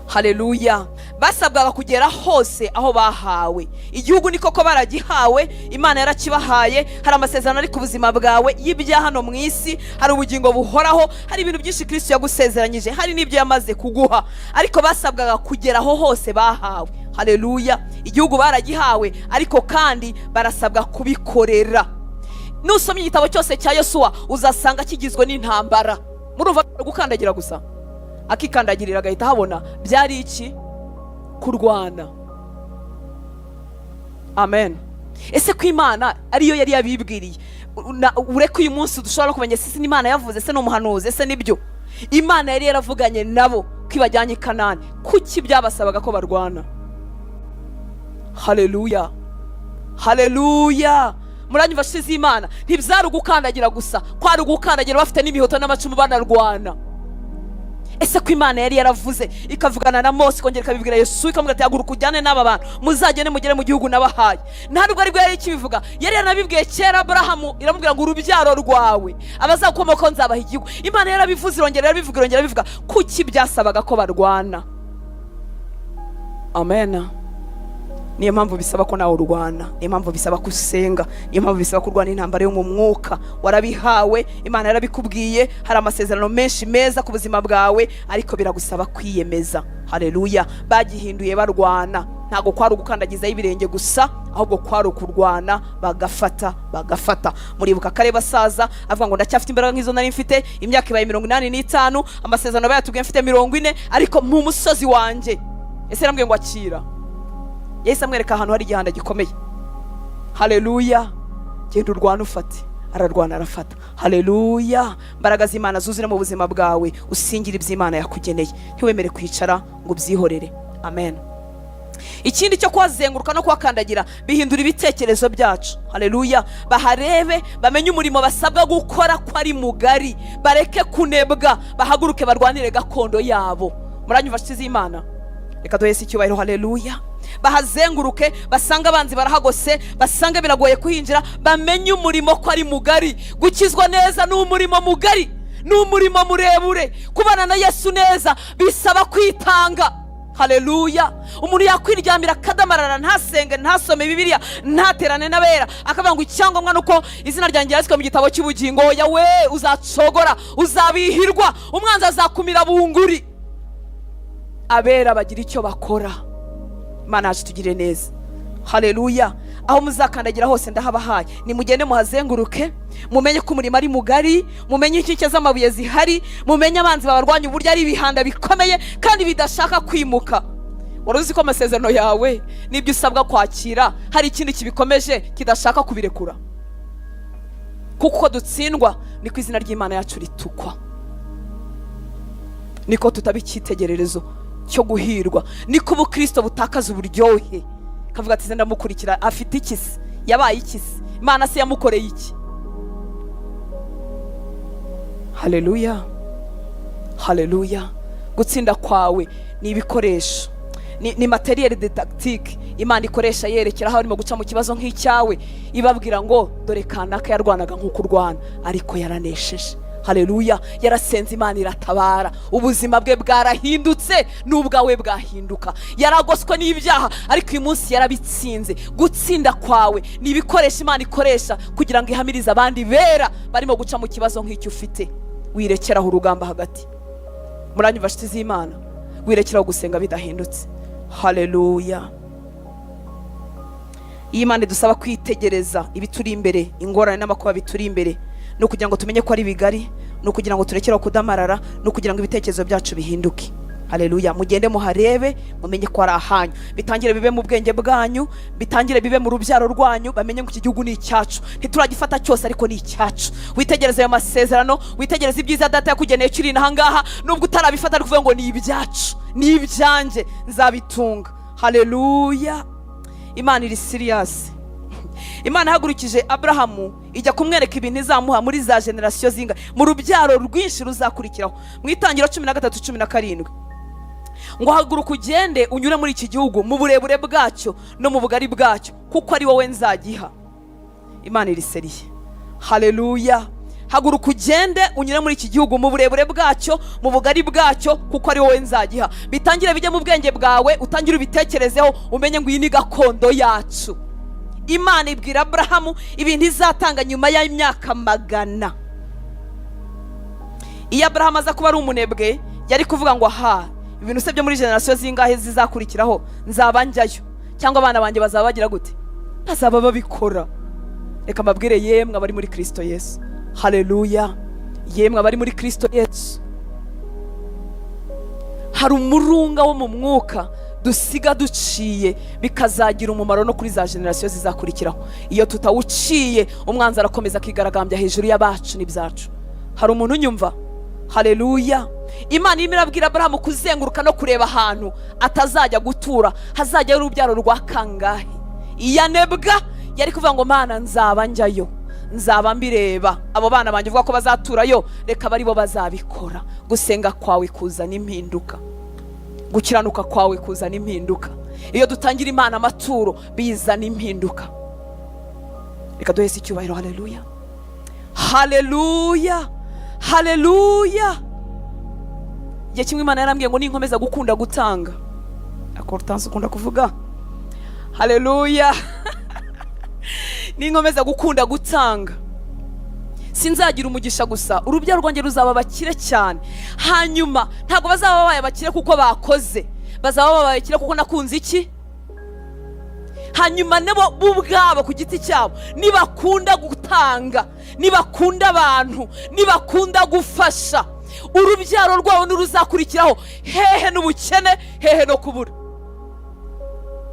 haleluya! Basabwaga kugera hose aho bahawe. Igihugu ni koko baragihawe, Imana yarakibahaye. Hari amasezerano ari ku buzima bwawe y'ibya hano mu isi, hari ubugingo buhoraho, hari ibintu byinshi Kristo yagusezeranyije, hari n'ibyo yamaze kuguha, ariko basabwaga kugera aho hose bahawe. Haleluya! Igihugu baragihawe, ariko kandi barasabwa kubikorera. Nusomye igitabo cyose cya Yosuwa, uzasanga kigizwe n'intambara. Murumva gukandagira gusa, akikandagirira agahita ahabona, byari iki? Kurwana. Amen. Ese ko Imana ariyo yari yabibwiriye, ureke uyu munsi dushobora no kumenya ese n'Imana yavuze, ese ni umuhanuzi, ese nibyo Imana yari yaravuganye nabo ko ibajyanye i Kanani, kuki byabasabaga ko barwana? Haleluya, haleluya! Muranyumva shize? Imana ntibyari ugukandagira gusa, kwari ugukandagira bafite n'imihoto n'amacumu, banarwana. Ese ko Imana yari yaravuze, ikavugana na Mose, ikongera ikabibwira Yesu, ikamubwira ati: "Haguruka ujyane n'aba bantu, muzagende mugere mu gihugu nabahaye"? Nta nubwo aribwo yari ikibivuga, yari yaranabibwiye kera Aburahamu, iramubwira ngo: "Urubyaro rwawe, abazakomokaho, nzabaha igihugu." Imana yarabivuze, irongera irabivuga, irongera irabivuga. Kuki byasabaga ko barwana? Amen. Niyo mpamvu bisaba ko nawe urwana, niyo mpamvu bisaba ko usenga, niyo mpamvu bisaba kurwana intambara yo mu mwuka. Warabihawe, Imana yarabikubwiye, hari amasezerano menshi meza ku buzima bwawe, ariko biragusaba kwiyemeza. Haleluya! Bagihinduye barwana. Ntabwo kwari ugukandagizaho ibirenge gusa, ahubwo kwari ukurwana, bagafata, bagafata. Muribuka kare basaza avuga ngo: "Ndacyafite imbaraga nk'izo nari mfite, imyaka ibaye 85, amasezerano bayatubwiye mfite 40, ariko mu musozi wanjye." Ese yarambwiye ngo akira? Yahise amwereka ahantu hari igihanda gikomeye. Haleluya! "Genda urwane ufate." Ararwana, arafata. Haleluya! Imbaraga z'Imana zuzure mu buzima bwawe, usingire iby'Imana yakugeneye, ntiwemere kwicara ngo ubyihorere. Amen. Ikindi cyo kuhazenguruka no kuhakandagira bihindura ibitekerezo byacu. Haleluya! Baharebe, bamenye umurimo basabwa gukora ko ari mugari, bareke kunebwa, bahaguruke barwanire gakondo yabo. Muranyumva nshuti z'Imana? Reka duhese icyubahiro. Haleluya! Bahazenguruke, basange abanzi barahagose, basange biragoye kuhinjira, bamenye umurimo ko ari mugari. Gukizwa neza ni umurimo mugari, ni umurimo muremure. Kubana na Yesu neza bisaba kwitanga. Haleluya! Umuntu yakwiryamira akadamarara, ntasenge, ntasome Bibiliya, ntaterane n'abera, akavuga ngo icyangombwa ni uko izina ryanjye ryanditswe mu gitabo cy'ubugingo. Oya we, uzacogora, uzabihirwa, umwanzi azakumira bunguri. Abera bagira icyo bakora. Imana yacu tugire neza. Haleluya! Aho muzakandagira hose ndahabahaye. Nimugende muhazenguruke, mumenye ko umurimo ari mugari, mumenye inkike z'amabuye zihari, mumenye abanzi babarwanya uburyo ari ibihanda bikomeye kandi bidashaka kwimuka. Wari uzi ko amasezerano yawe n'ibyo usabwa kwakira hari ikindi kibikomeje kidashaka kubirekura? Kuko uko dutsindwa niko izina ry'Imana yacu ritukwa, niko tutaba icyitegererezo cyo guhirwa, niko ubukristo butakaza uburyohe. Kavuga ati: "Ndamukurikira, afite iki se? Yabaye iki se? Imana se yamukoreye iki?" Haleluya, haleluya! Gutsinda kwawe ni ibikoresho, ni matériel didactique Imana ikoresha yerekera aho arimo guca mu kibazo nk'icyawe, ibabwira ngo: "Dore kanaka yarwanaga nk'uko urwana, ariko yaranesheje." Haleluya! Yarasenze, Imana iratabara, ubuzima bwe bwarahindutse, n'ubwawe bwahinduka. Yaragoswe n'ibyaha, ariko uyu munsi yarabitsinze. Gutsinda kwawe ni ibikoresho Imana ikoresha kugira ngo ihamirize abandi bera barimo guca mu kibazo nk'icyo ufite. Wirekeraho urugamba hagati. Muranyumva, nshuti z'Imana? Wirekeraho gusenga bidahindutse. Haleluya! Iyo Imana idusaba kwitegereza ibituri imbere, ingorane n'amakuba bituri imbere, ni ukugira ngo tumenye ko ari bigari, ni ukugira ngo turekere kudamarara, ni ukugira ngo ibitekerezo byacu bihinduke. Haleluya! Mugende muharebe, mumenye ko ari ahanyu. Bitangire bibe mu bwenge bwanyu, bitangire bibe mu rubyaro rwanyu, bamenye ngo iki gihugu ni icyacu. Ntituragifata cyose, ariko ni icyacu. Witegereze ayo masezerano, witegereze ibyiza Data yakugeneye kiri ahangaha. Nubwo utarabifata, ari kuvuga ngo: "Ni ibyacu, ni ibyanjye, nzabitunga." Haleluya! Imana iri serious. Imana ihagurukije Aburahamu ijya kumwereka ibintu izamuha muri za génération zinga, mu rubyaro rwinshi ruzakurikiraho. Mu Itangiro 13:17 ngo: "Haguruka ugende unyure muri iki gihugu mu burebure bwacyo no mu bugari bwacyo, kuko ari wowe nzagiha." Imana iri sérieux. Haleluya! "Haguruka ugende unyure muri iki gihugu mu burebure bwacyo, mu bugari bwacyo, kuko ari wowe nzagiha." Bitangire bijye mu bwenge bwawe, utangire ubitekerezeho, umenye ngo iyi ni gakondo yacu. Imana ibwira Aburahamu ibintu izatanga nyuma y'imyaka 100. Iyo Aburahamu aza kuba ari umunebwe, yari kuvuga ngo: "Aha, ibintu se byo muri génération zingahe zizakurikiraho? Nzaba njyayo, cyangwa abana banjye bazaba bagira gute? Bazaba babikora." Reka mbabwire, yemwe abari muri Kirisito Yesu, haleluya, yemwe abari muri Kirisito Yesu, hari umurunga wo mu mwuka dusiga duciye, bikazagira umumaro no kuri za génération zizakurikiraho. Iyo tutawuciye, umwanzi arakomeza akigaragambya hejuru y'abacu n'ibyacu. Hari umuntu unyumva? Haleluya! Imana irimo irabwira Aburahamu kuzenguruka no kureba ahantu atazajya gutura, hazajya urubyaro rwa kangahe. Iyo anebwa, yari kuvuga ngo: "Mana, nzaba njyayo, nzaba mbireba. Abo bana banjye uvuga ko bazaturayo, reka bari bo bazabikora." Gusenga kwawe kuzana impinduka, gukiranuka kwawe kuzana impinduka. Iyo dutangira Imana amaturo, bizana impinduka. Reka duhese icyubahiro. Haleluya, haleluya, haleluya! Igihe kimwe Imana yarambwiye ngo ninkomeza gukunda gutanga, akorutansi ukunda kuvuga haleluya, ninkomeza gukunda gutanga, sinzagira umugisha gusa, urubyaro rwanjye ruzaba abakire cyane. Hanyuma ntabwo bazaba babaye abakire kuko bakoze, bazaba babaye abakire kuko nakunze iki. Hanyuma nabo bo ubwabo ku giti cyabo, nibakunda gutanga, nibakunda abantu, nibakunda gufasha, urubyaro rwabo n'uruzakurikiraho, hehe n'ubukene, hehe no kubura.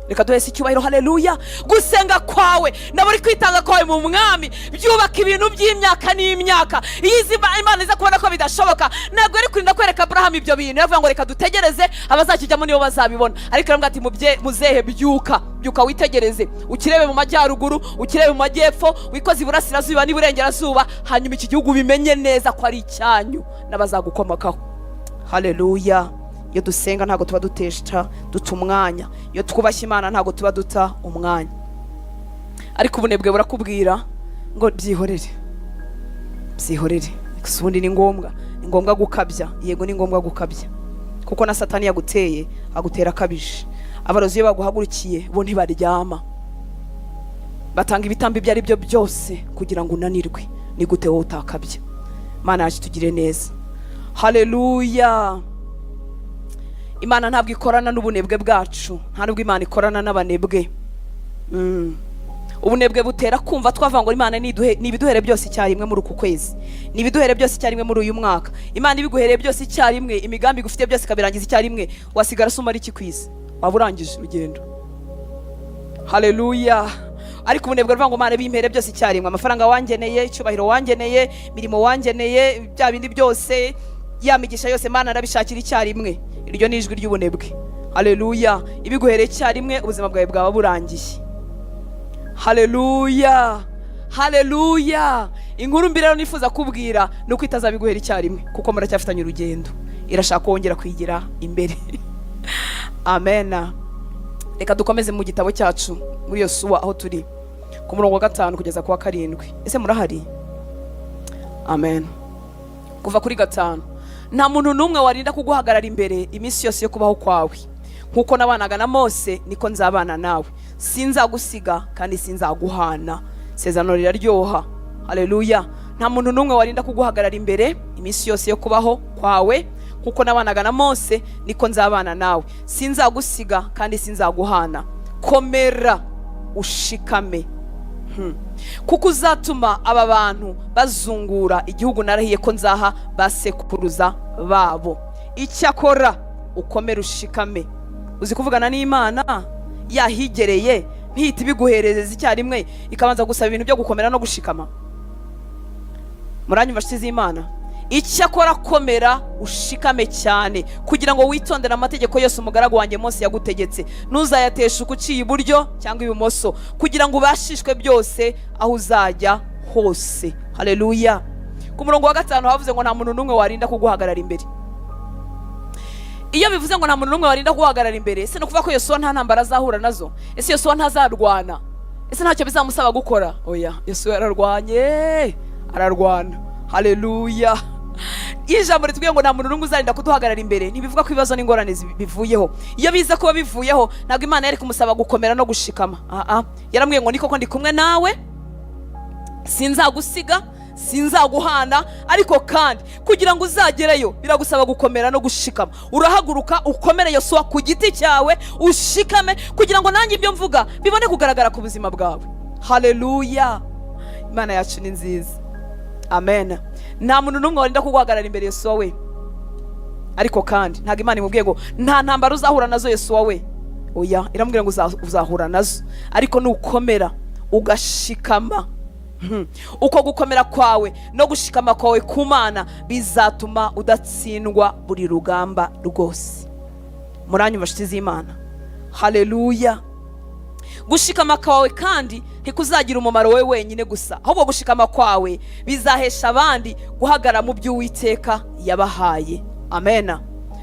Reka duhese icyubahiro. Haleluya! Gusenga kwawe na buri kwitanga kwawe mu Mwami byubaka ibintu by'imyaka n'imyaka. Iyo izi Imana iza kubona ko bidashoboka, ntabwo yari kurinda kwereka Aburahamu ibyo bintu. Yavuga ngo: "Reka dutegereze, abazakijyamo nibo bazabibona." Ariko iramubwira ati: "Muzehe, byuka, byuka witegereze, ukirebe mu majyaruguru, ukirebe mu majyepfo, wikoze iburasirazuba n'iburengerazuba, hanyuma iki gihugu bimenye neza ko ari icyanyu n'abazagukomokaho." Haleluya! Iyo dusenga ntabwo tuba dutesha, duta umwanya. Iyo twubashye Imana ntabwo tuba duta umwanya. Ariko ubunebwe burakubwira ngo: "Byihorere, byihorere." Gusa ubundi ni ngombwa, ni ngombwa gukabya? Yego, ni ngombwa gukabya, kuko na Satani yaguteye agutera akabije. Abarozi iyo baguhagurukiye, bo ntibaryama, batanga ibitambo ibyo ari byo byose kugira ngo unanirwe. Ni gute wowe utakabya? Imana yacu tugire neza. Haleluya! Imana ntabwo ikorana n'ubunebwe bwacu, nta nubwo Imana ikorana n'abanebwe. Ubunebwe butera kumva twavuga ngo Imana niduhe, nibiduhere byose icyarimwe muri uku kwezi, nibiduhere byose icyarimwe muri uyu mwaka. Imana ibiguhereye byose icyarimwe, imigambi igufitiye byose ikabirangiza icyarimwe, wasigara se umara iki ku isi? Waba urangije urugendo. Haleluya! Ariko ubunebwe buvuga ngo: "Mana, bimpere byose icyarimwe, amafaranga wangeneye, icyubahiro wangeneye, imirimo wangeneye, bya bindi byose, ya migisha yose, Mana, ndabishakira icyarimwe." Iryo ni ijwi ry'ubunebwe. Haleluya! Ibiguhereye icyarimwe, ubuzima bwawe bwaba burangiye. Haleluya, haleluya! Inkuru mbi rero nifuza kubwira ni uko itazabiguhera icyarimwe, kuko muracyafitanye urugendo. Irashaka kongera kwigira imbere. Amen. Reka dukomeze mu gitabo cyacu muri Yosuwa, aho turi ku murongo wa 5 kugeza ku wa 7. Ese murahari? Amen. Kuva kuri 5: "Nta muntu n'umwe warinda kuguhagarara imbere iminsi yose yo kubaho kwawe. Nk'uko nabanaga na Mose, niko nzabana nawe. Sinzagusiga kandi sinzaguhana." Isezerano riraryoha. Haleluya! "Nta muntu n'umwe warinda kuguhagarara imbere iminsi yose yo kubaho kwawe. Nk'uko nabanaga na Mose, niko nzabana nawe. Sinzagusiga kandi sinzaguhana. Komera ushikame, kuko uzatuma aba bantu bazungura igihugu narahiye ko nzaha basekuruza babo. Icyakora ukomere ushikame." Uzi kuvugana n'Imana yahigereye, ntihite ibiguherereza icyarimwe, ikabanza gusaba ibintu byo gukomera no gushikama? Muranyumva, nshuti z'Imana? "Icyakora komera ushikame cyane, kugira ngo witondere amategeko yose umugaragu wanjye Mose yagutegetse. Ntuzayateshe uko uciye iburyo cyangwa ibumoso, kugira ngo ubashishwe byose aho uzajya hose." Haleluya! Ku murongo wa 5 havuze ngo: "Nta muntu n'umwe warinda kuguhagarara imbere." Iyo bivuze ngo nta muntu n'umwe warinda guhagarara imbere, ese ni ukuvuga ko Yosuwa nta ntambara azahura nazo? Ese Yosuwa ntazarwana? Ese ntacyo bizamusaba gukora? Oya, Yosuwa yararwanye, ararwana. Haleluya! Iyo ijambo ritubwiye ngo nta muntu n'umwe uzarinda kuduhagarara imbere, ntibivuga ko ibibazo n'ingorane bivuyeho. Iyo biza kuba bivuyeho, ntabwo Imana yari kumusaba gukomera no gushikama. Ah, yaramubwiye ngo: "Ni koko ndi kumwe nawe, sinzagusiga, sinzaguhana." Ariko kandi kugira ngo uzagereyo biragusaba gukomera no gushikama. Urahaguruka ukomere, Yosuwa, ku giti cyawe, ushikame, kugira ngo nanjye ibyo mvuga bibone kugaragara ku buzima bwawe. Haleluya! Imana yacu ni nziza. Amen. "Nta muntu n'umwe warinda kuguhagarara imbere, Yosuwa we." Ariko kandi ntabwo Imana imubwiye ngo nta ntambara uzahura nazo, Yosuwa we. Oya, iramubwira ngo uzahura nazo, ariko nukomera ugashikama, uko gukomera kwawe no gushikama kwawe ku Mana bizatuma udatsindwa buri rugamba rwose. Muranyumva, nshuti z'Imana? Haleluya! "Gushikama kwawe kandi ntikuzagira umumaro wowe wenyine gusa, ahubwo gushikama kwawe bizahesha abandi guhagarara mu by'Uwiteka yabahaye." Amena,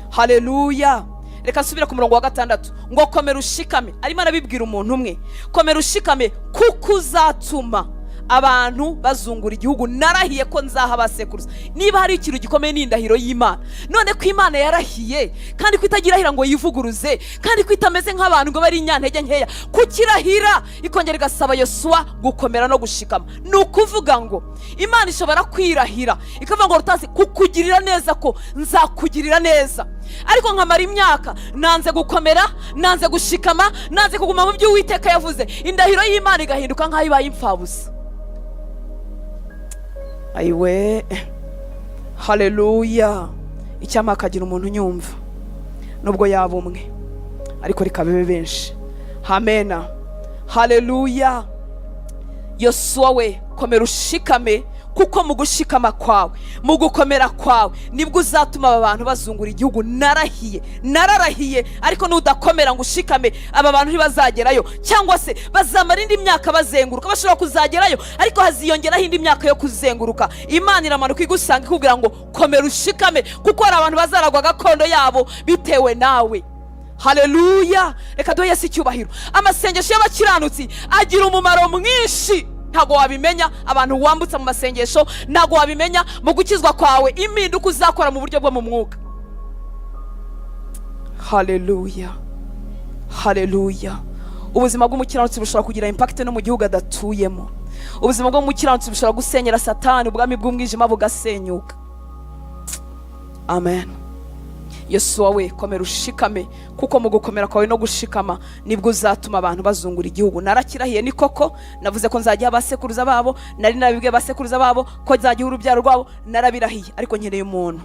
haleluya! Reka nsubire ku murongo wa 6 ngo: "Komera ushikame." Arimo arabibwira umuntu umwe: "Komera ushikame, kuko uzatuma abantu bazungura igihugu narahiye ko nzaha basekuruza." Niba hari ikintu gikomeye, ni indahiro y'Imana. None ko Imana yarahiye, kandi ko itagirahira ngo yivuguruze, kandi ko itameze nk'abantu ngo bari inyantege nkeya, kukirahira ikongera igasaba Yosuwa gukomera no gushikama, ni ukuvuga ngo Imana ishobora kwirahira ikavuga ngo: "Rutazi kukugirira neza, ko nzakugirira neza," ariko nkamara imyaka nanze gukomera, nanze gushikama, nanze kuguma mu byo Uwiteka yavuze, indahiro y'Imana igahinduka nk'aho ibaye imfabusa. Ayiwe, haleluya! Icyampa hakagira umuntu unyumva, nubwo yaba umwe, ariko reka bibe benshi. Hamena, haleluya! "Yosuwa we, komera ushikame, kuko mu gushikama kwawe, mu gukomera kwawe, nibwo uzatuma aba bantu bazungura igihugu narahiye, nararahiye. Ariko nudakomera ngo ushikame, aba bantu ntibazagerayo, cyangwa se bazamara indi myaka bazenguruka. Bashobora kuzagerayo, ariko haziyongeraho indi myaka yo kuzenguruka." Imana iramanuka igusanga, ikubwira ngo: "Komera ushikame, kuko hari abantu bazaragwa gakondo yabo bitewe nawe." Haleluya! Reka duhe Yesu icyubahiro. Amasengesho y'abakiranutsi agira umumaro mwinshi. Ntabwo wabimenya abantu wambutsa mu masengesho, ntabwo wabimenya mu gukizwa kwawe impinduka uzakora mu buryo bwo mu mwuka. Haleluya, haleluya! Ubuzima bw'umukiranutsi bushobora kugira impact no mu gihugu adatuyemo. Ubuzima bw'umukiranutsi bushobora gusenyera Satani, ubwami bw'umwijima bugasenyuka. Amen. Yosuwa we, komera ushikame, kuko mu gukomera kwawe no gushikama nibwo uzatuma abantu bazungura igihugu. Narakirahiye, ni koko navuze ko nzajya abasekuruza babo, nari narabibwiye abasekuruza babo ko nzajya urubyaro rwabo, narabirahiye. Ariko nkeneye umuntu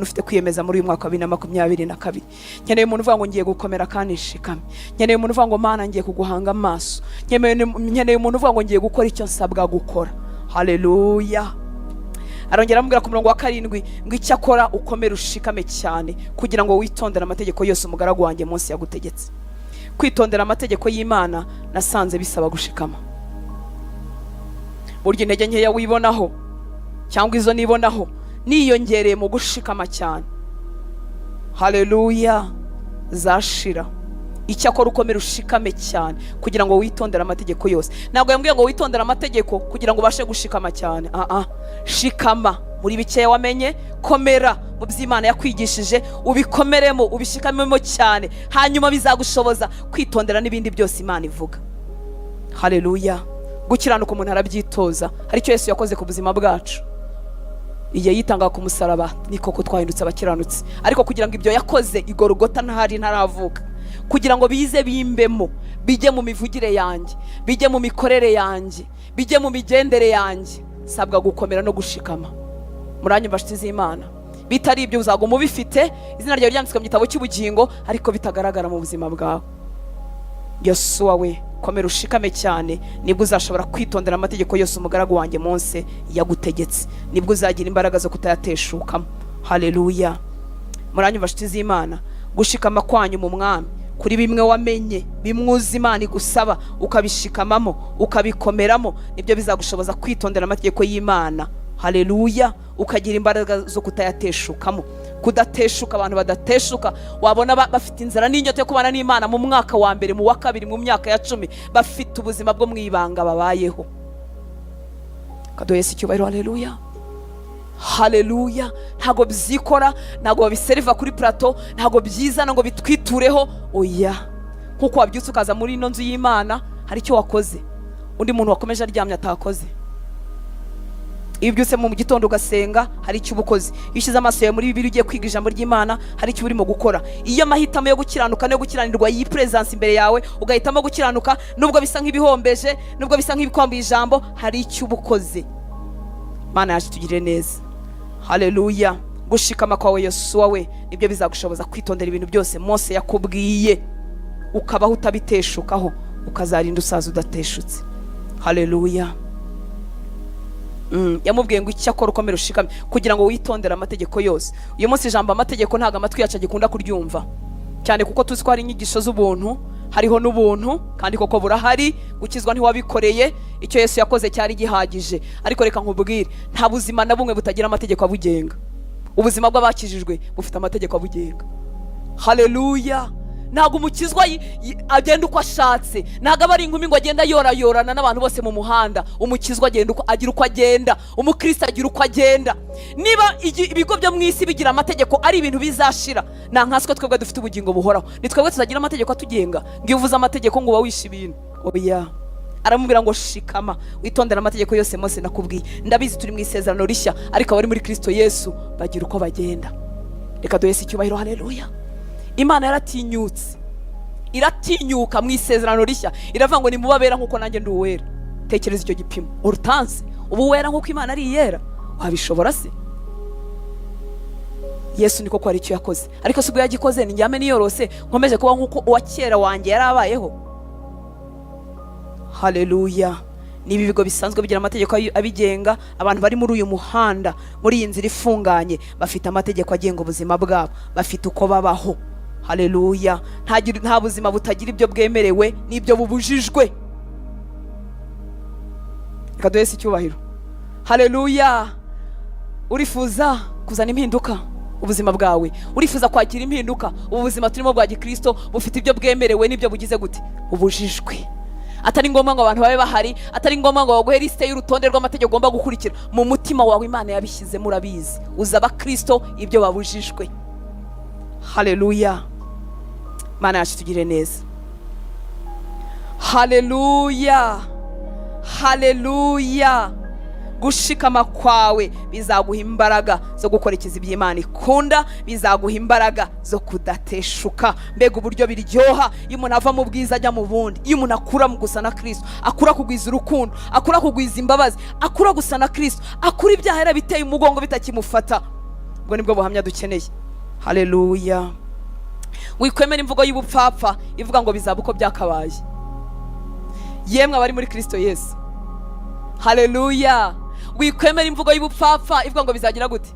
ufite kwiyemeza muri uyu mwaka wa 2022. Nkeneye umuntu uvuga ngo ngiye gukomera kandi nshikame. Nkeneye umuntu uvuga ngo Mana, ngiye kuguhanga amaso. Nkeneye umuntu uvuga ngo ngiye gukora icyo nsabwa gukora. Haleluya. Arongera amubwira ku murongo wa 7 ngo icyakora ukomere ushikame cyane, kugira ngo witondere amategeko yose umugaragu wanjye Mose yagutegetse. Kwitondera amategeko y'Imana nasanze bisaba gushikama. Burya intege nkeya wibonaho cyangwa izo nibonaho niyongereye mu gushikama cyane, haleluya, zashira. Icyakora ukomere ushikame cyane kugira ngo witondere amategeko yose. Ntabwo yambwiye ngo witondere amategeko kugira ngo ubashe gushikama cyane. Ah ah, shikama muri bikeya wamenye, komera mu by'Imana yakwigishije, ubikomeremo, ubishikamemo cyane, hanyuma bizagushoboza kwitondera n'ibindi byose Imana ivuga. Haleluya. Gukiranuka umuntu arabyitoza. Hari icyo Yesu yakoze ku buzima bwacu igihe yitangaga ku musaraba. Ni koko twahindutse abakiranutsi, ariko kugira ngo ibyo yakoze igorogota ntahari ntaravuka, kugira ngo bize bimbemo, bijye mu mivugire yanjye, bijye mu mikorere yanjye, bijye mu migendere yanjye, sabwa gukomera no gushikama. Muranyumva, nshuti z'Imana? Bitari ibyo uzaguma ubifite, izina ryawe ryanditswe mu gitabo cy'ubugingo, ariko bitagaragara mu buzima bwawe. Yosuwa we, komera ushikame cyane, nibwo uzashobora kwitondera amategeko yose umugaragu wanjye Mose yagutegetse, nibwo uzagira imbaraga zo kutayateshukamo. Haleluya. Muranyumva, nshuti z'Imana? Gushikama kwanyu mu Mwami kuri bimwe wamenye, bimwe uzi Imana igusaba, ukabishikamamo, ukabikomeramo, nibyo bizagushoboza kwitondera amategeko y'Imana. Haleluya. Ukagira imbaraga zo kutayateshukamo. Kudateshuka, abantu badateshuka wabona bafite inzara n'inyota yo kubana n'Imana mu mwaka wa mbere, mu wa kabiri, mu myaka ya 10, bafite ubuzima bwo mu ibanga babayeho. Kaduhe Yesu icyubahiro. Haleluya, haleluya. Ntabwo byikora, ntabwo babiseriva kuri plateau, ntabwo byizana ngo bitwitureho. Oya, nk'uko wabyutse ukaza muri ino nzu y'Imana, hari icyo wakoze undi muntu wakomeje aryamye atakoze. Iyo ubyutse mu gitondo ugasenga, hari icyo uba ukoze. Iyo ushyize amaso yawe muri Bibiliya ugiye kwiga ijambo ry'Imana, hari icyo urimo gukora. Iyo amahitamo yo gukiranuka no gukiranirwa yipresenta imbere yawe, ugahitamo gukiranuka, nubwo bisa nk'ibihombeje, nubwo bisa nk'ibikwambuye ijambo, hari icyo uba ukoze. Mana yacu, tugirire neza. Haleluya. Gushikama kwawe, Yosuwa we, nibyo bizagushoboza kwitondera ibintu byose Mose yakubwiye, ukabaho utabiteshukaho, ukazarinda usaza udateshutse. Haleluya. Yamubwiye ngo icyakora ukomere ushikame kugira ngo witondere amategeko yose. Uyu munsi ijambo amategeko ntabwo amatwi yacu agikunda kuryumva cyane, kuko tuzi ko hari inyigisho z'ubuntu, hariho n'ubuntu, kandi koko burahari. Gukizwa ntiwabikoreye, icyo Yesu yakoze cyari gihagije. Ariko reka nkubwire, nta buzima na bumwe butagira amategeko abugenga. Ubuzima bw'abakijijwe bufite amategeko abugenga. Haleluya. Ntabwo umukizwa agenda uko ashatse, ntabwo aba ari inkumi ngo agenda yorayorana n'abantu bose mu muhanda. Umukizwa agenda uko, agira uko agenda. Umukristo agira uko agenda. Niba ibigo byo mu isi bigira amategeko ari ibintu bizashira, nta nkaswe twebwe dufite ubugingo buhoraho, ni twebwe tuzagira amategeko atugenga? Ngo iyo uvuze amategeko ngo uba wishe ibintu. Oya, aramubwira ngo shikama witondere amategeko yose Mose nakubwiye. Ndabizi turi mu isezerano rishya, ariko abari muri Kristo Yesu bagira uko bagenda. Reka duhe Yesu icyubahiro. Haleluya. Imana yaratinyutse, iratinyuka mu isezerano rishya, iravuga ngo nimube abera nk'uko nanjye ndi uwera. Tekereza icyo gipimo, Hortense, ubu wera nk'uko Imana ari iyera, wabishobora se? Yesu niko ko hari icyo yakoze, ariko si ubwo yagikoze ni njyame niyorose, nkomeje kuba nk'uko uwa kera wanjye yari abayeho. Haleluya. Niba ibigo bisanzwe bigira amategeko abigenga, abantu bari muri uyu muhanda, muri iyi nzira ifunganye, bafite amategeko agenga ubuzima bwabo, bafite uko babaho. Haleluya. Nta buzima butagira ibyo bwemerewe n'ibyo bubujijwe. Reka duhe Yesu icyubahiro. Haleluya. Urifuza kuzana impinduka ubuzima bwawe, urifuza kwakira impinduka? Ubu buzima turimo bwa gikristo bufite ibyo bwemerewe n'ibyo bugize gute? Ubujijwe. Atari ngombwa ngo abantu babe bahari, atari ngombwa ngo baguhe lisite y'urutonde rw'amategeko ugomba gukurikira. Mu mutima wawe Imana yabishyizemo, urabizi, uzi abakristo ibyo babujijwe. Haleluya. Imana yacu tugire neza. Haleluya, haleluya. Gushikama kwawe bizaguha imbaraga zo gukurikiza ibyo Imana ikunda, bizaguha imbaraga zo kudateshuka. Mbega uburyo biryoha iyo umuntu ava mu bwiza ajya mu bundi, iyo umuntu akura mu gusa na Kristo, akura kugwiza urukundo, akura kugwiza imbabazi, akura gusa na Kristo, akura ibyaha yarabiteye umugongo bitakimufata. Ubwo nibwo buhamya dukeneye. Haleluya! Wikwemera imvugo y'ubupfapfa ivuga ngo bizaba uko byakabaye. Yemwe abari muri Kristo Yesu, haleluya! Wikwemera imvugo y'ubupfapfa ivuga ngo bizagira gute?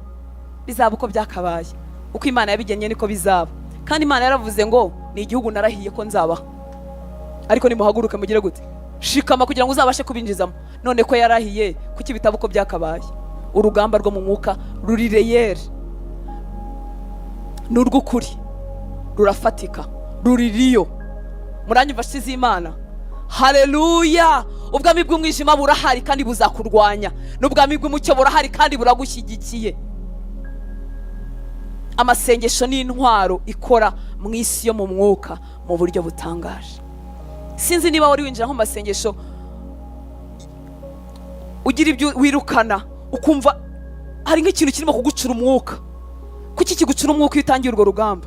Bizaba uko byakabaye. Uko Imana yabigennye niko bizaba. Kandi Imana yaravuze ngo ni igihugu narahiye ko nzabaha, ariko nimuhaguruke mugire gute? Shikama kugira ngo uzabashe kubinjizamo. None ko yarahiye, kuki bitaba uko byakabaye? Urugamba rwo mu mwuka ruri réel, ni urw'ukuri, rurafatika, ruririyo. Muranyumva z'Imana? Haleluya! Ubwami bw'umwijima burahari kandi buzakurwanya, n'ubwami bw'umucyo burahari kandi buragushyigikiye. Amasengesho ni intwaro ikora mu isi yo mu mwuka mu buryo butangaje. Sinzi niba wari winjira nko mu masengesho ugira ibyo wirukana, ukumva hari nk'ikintu kirimo kugucura umwuka. Kuki kigucura umwuka iyo utangiye urwo rugamba?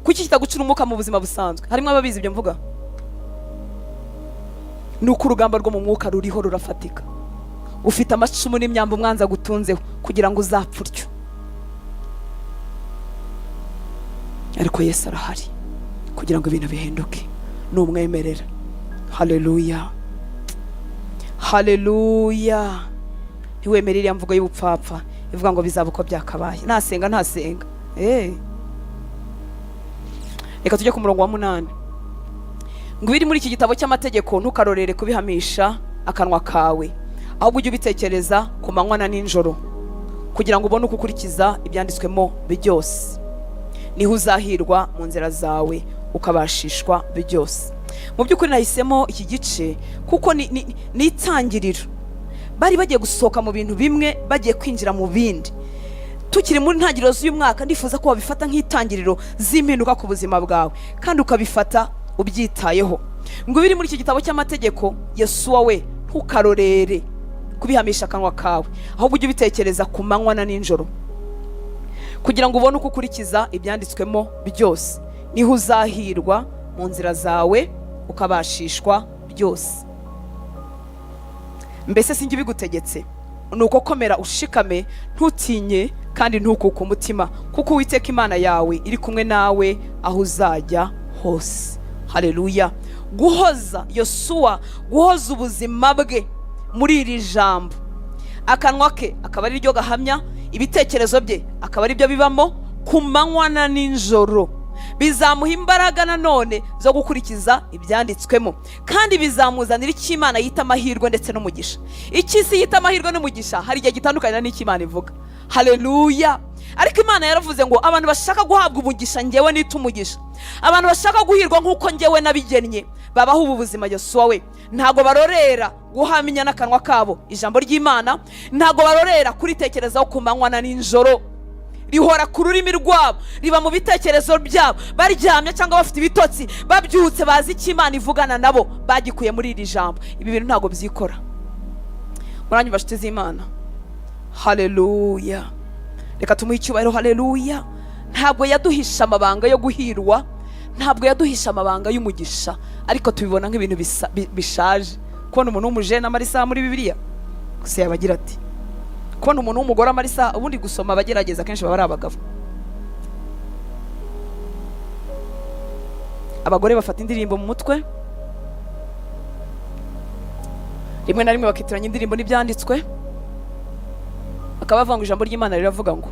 Kuki kitagucura umwuka mu buzima busanzwe? Harimo ababizi ibyo mvuga? Ni uko urugamba rwo mu mwuka ruriho, rurafatika. Ufite amacumu n'imyambi umwanzi agutunzeho kugira ngo uzapfe utyo, ariko Yesu arahari kugira ngo ibintu bihinduke numwemerera. Haleluya, haleluya! Ntiwemere iriya mvugo y'ubupfapfa ivuga ngo bizaba uko byakabaye, nasenga ntasenga. Reka tujye ku murongo wa 8 ngo: "Ibiri muri iki gitabo cy'amategeko ntukarorere kubihamisha akanwa kawe, ahubwo ujye ubitekereza ku manywa na nijoro, kugira ngo ubone uko ukurikiza ibyanditswemo byose. Niho uzahirwa mu nzira zawe, ukabashishwa byose." Mu by'ukuri nahisemo iki gice kuko ni itangiriro. Bari bagiye gusohoka mu bintu bimwe, bagiye kwinjira mu bindi. Tukiri muri ntangiriro z'uyu mwaka, ndifuza ko wabifata nk'itangiriro z'impinduka ku buzima bwawe kandi ukabifata ubyitayeho. Ngo ibiri muri iki gitabo cy'amategeko, Yosuwa we, ntukarorere kubihamisha akanwa kawe, ahubwo ujye ubitekereza ku manywa na nijoro, kugira ngo ubone uko ukurikiza ibyanditswemo byose. Niho uzahirwa mu nzira zawe, ukabashishwa byose. Mbese sinjye ubigutegetse? Ni uko komera ushikame, ntutinye kandi ntukuke umutima, kuko Uwiteka Imana yawe iri kumwe nawe aho uzajya hose. Haleluya! Guhoza Yosuwa, guhoza ubuzima bwe muri iri jambo, akanwa ke akaba ari ryo gahamya, ibitekerezo bye akaba ari byo bibamo ku manywa na nijoro, bizamuha imbaraga nanone zo gukurikiza ibyanditswemo, kandi bizamuzanira icyo Imana yita amahirwe ndetse n'umugisha. Icyo isi yita amahirwe n'umugisha hari igihe gitandukanye n'icyo Imana ivuga. Haleluya! Ariko Imana yaravuze ngo abantu bashaka guhabwa umugisha ngewe nita umugisha, abantu bashaka guhirwa nk'uko ngewe nabigennye, babaho ubu buzima. Yosuwa we, ntabwo barorera guhamya n'akanwa kabo ijambo ry'Imana, ntabwo barorera kuritekerezaho ku manywa na nijoro. Rihora ku rurimi rwabo, riba mu bitekerezo byabo, baryamye cyangwa bafite ibitotsi, babyutse, bazi icyo Imana ivugana nabo bagikuye muri iri jambo. Ibi bintu ntabwo byikora. Muranyumva nshuti z'Imana? Haleluya! Reka tumuhe icyubahiro. Haleluya! Ntabwo yaduhisha amabanga yo guhirwa, ntabwo yaduhisha amabanga y'umugisha, ariko tubibona nk'ibintu bishaje. Kubona umuntu w'umujene amara isaha muri Bibiliya gusa, yaba agira ati kubona umuntu w'umugore amara isaha. Ubundi gusoma abagerageza kenshi baba ari abagabo. Abagore bafata indirimbo mu mutwe, rimwe na rimwe bakitiranya indirimbo n'ibyanditswe, bakaba bavuga ngo ijambo ry'Imana riravuga ngo,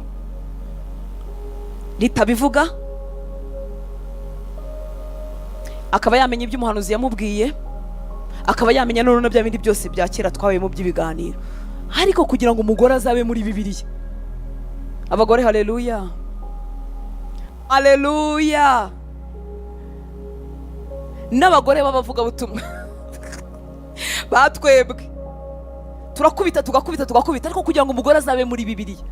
ritabivuga. Akaba yamenya ibyo umuhanuzi yamubwiye, akaba yamenya noneho bya bindi byose bya kera twabayemo by'ibiganiro. Ariko kugira ngo umugore azabe muri Bibiliya, abagore, haleluya, haleluya! N'abagore b'abavugabutumwa batwebwe turakubita, tugakubita, tugakubita, ariko kugira ngo umugore azabe muri Bibiliya.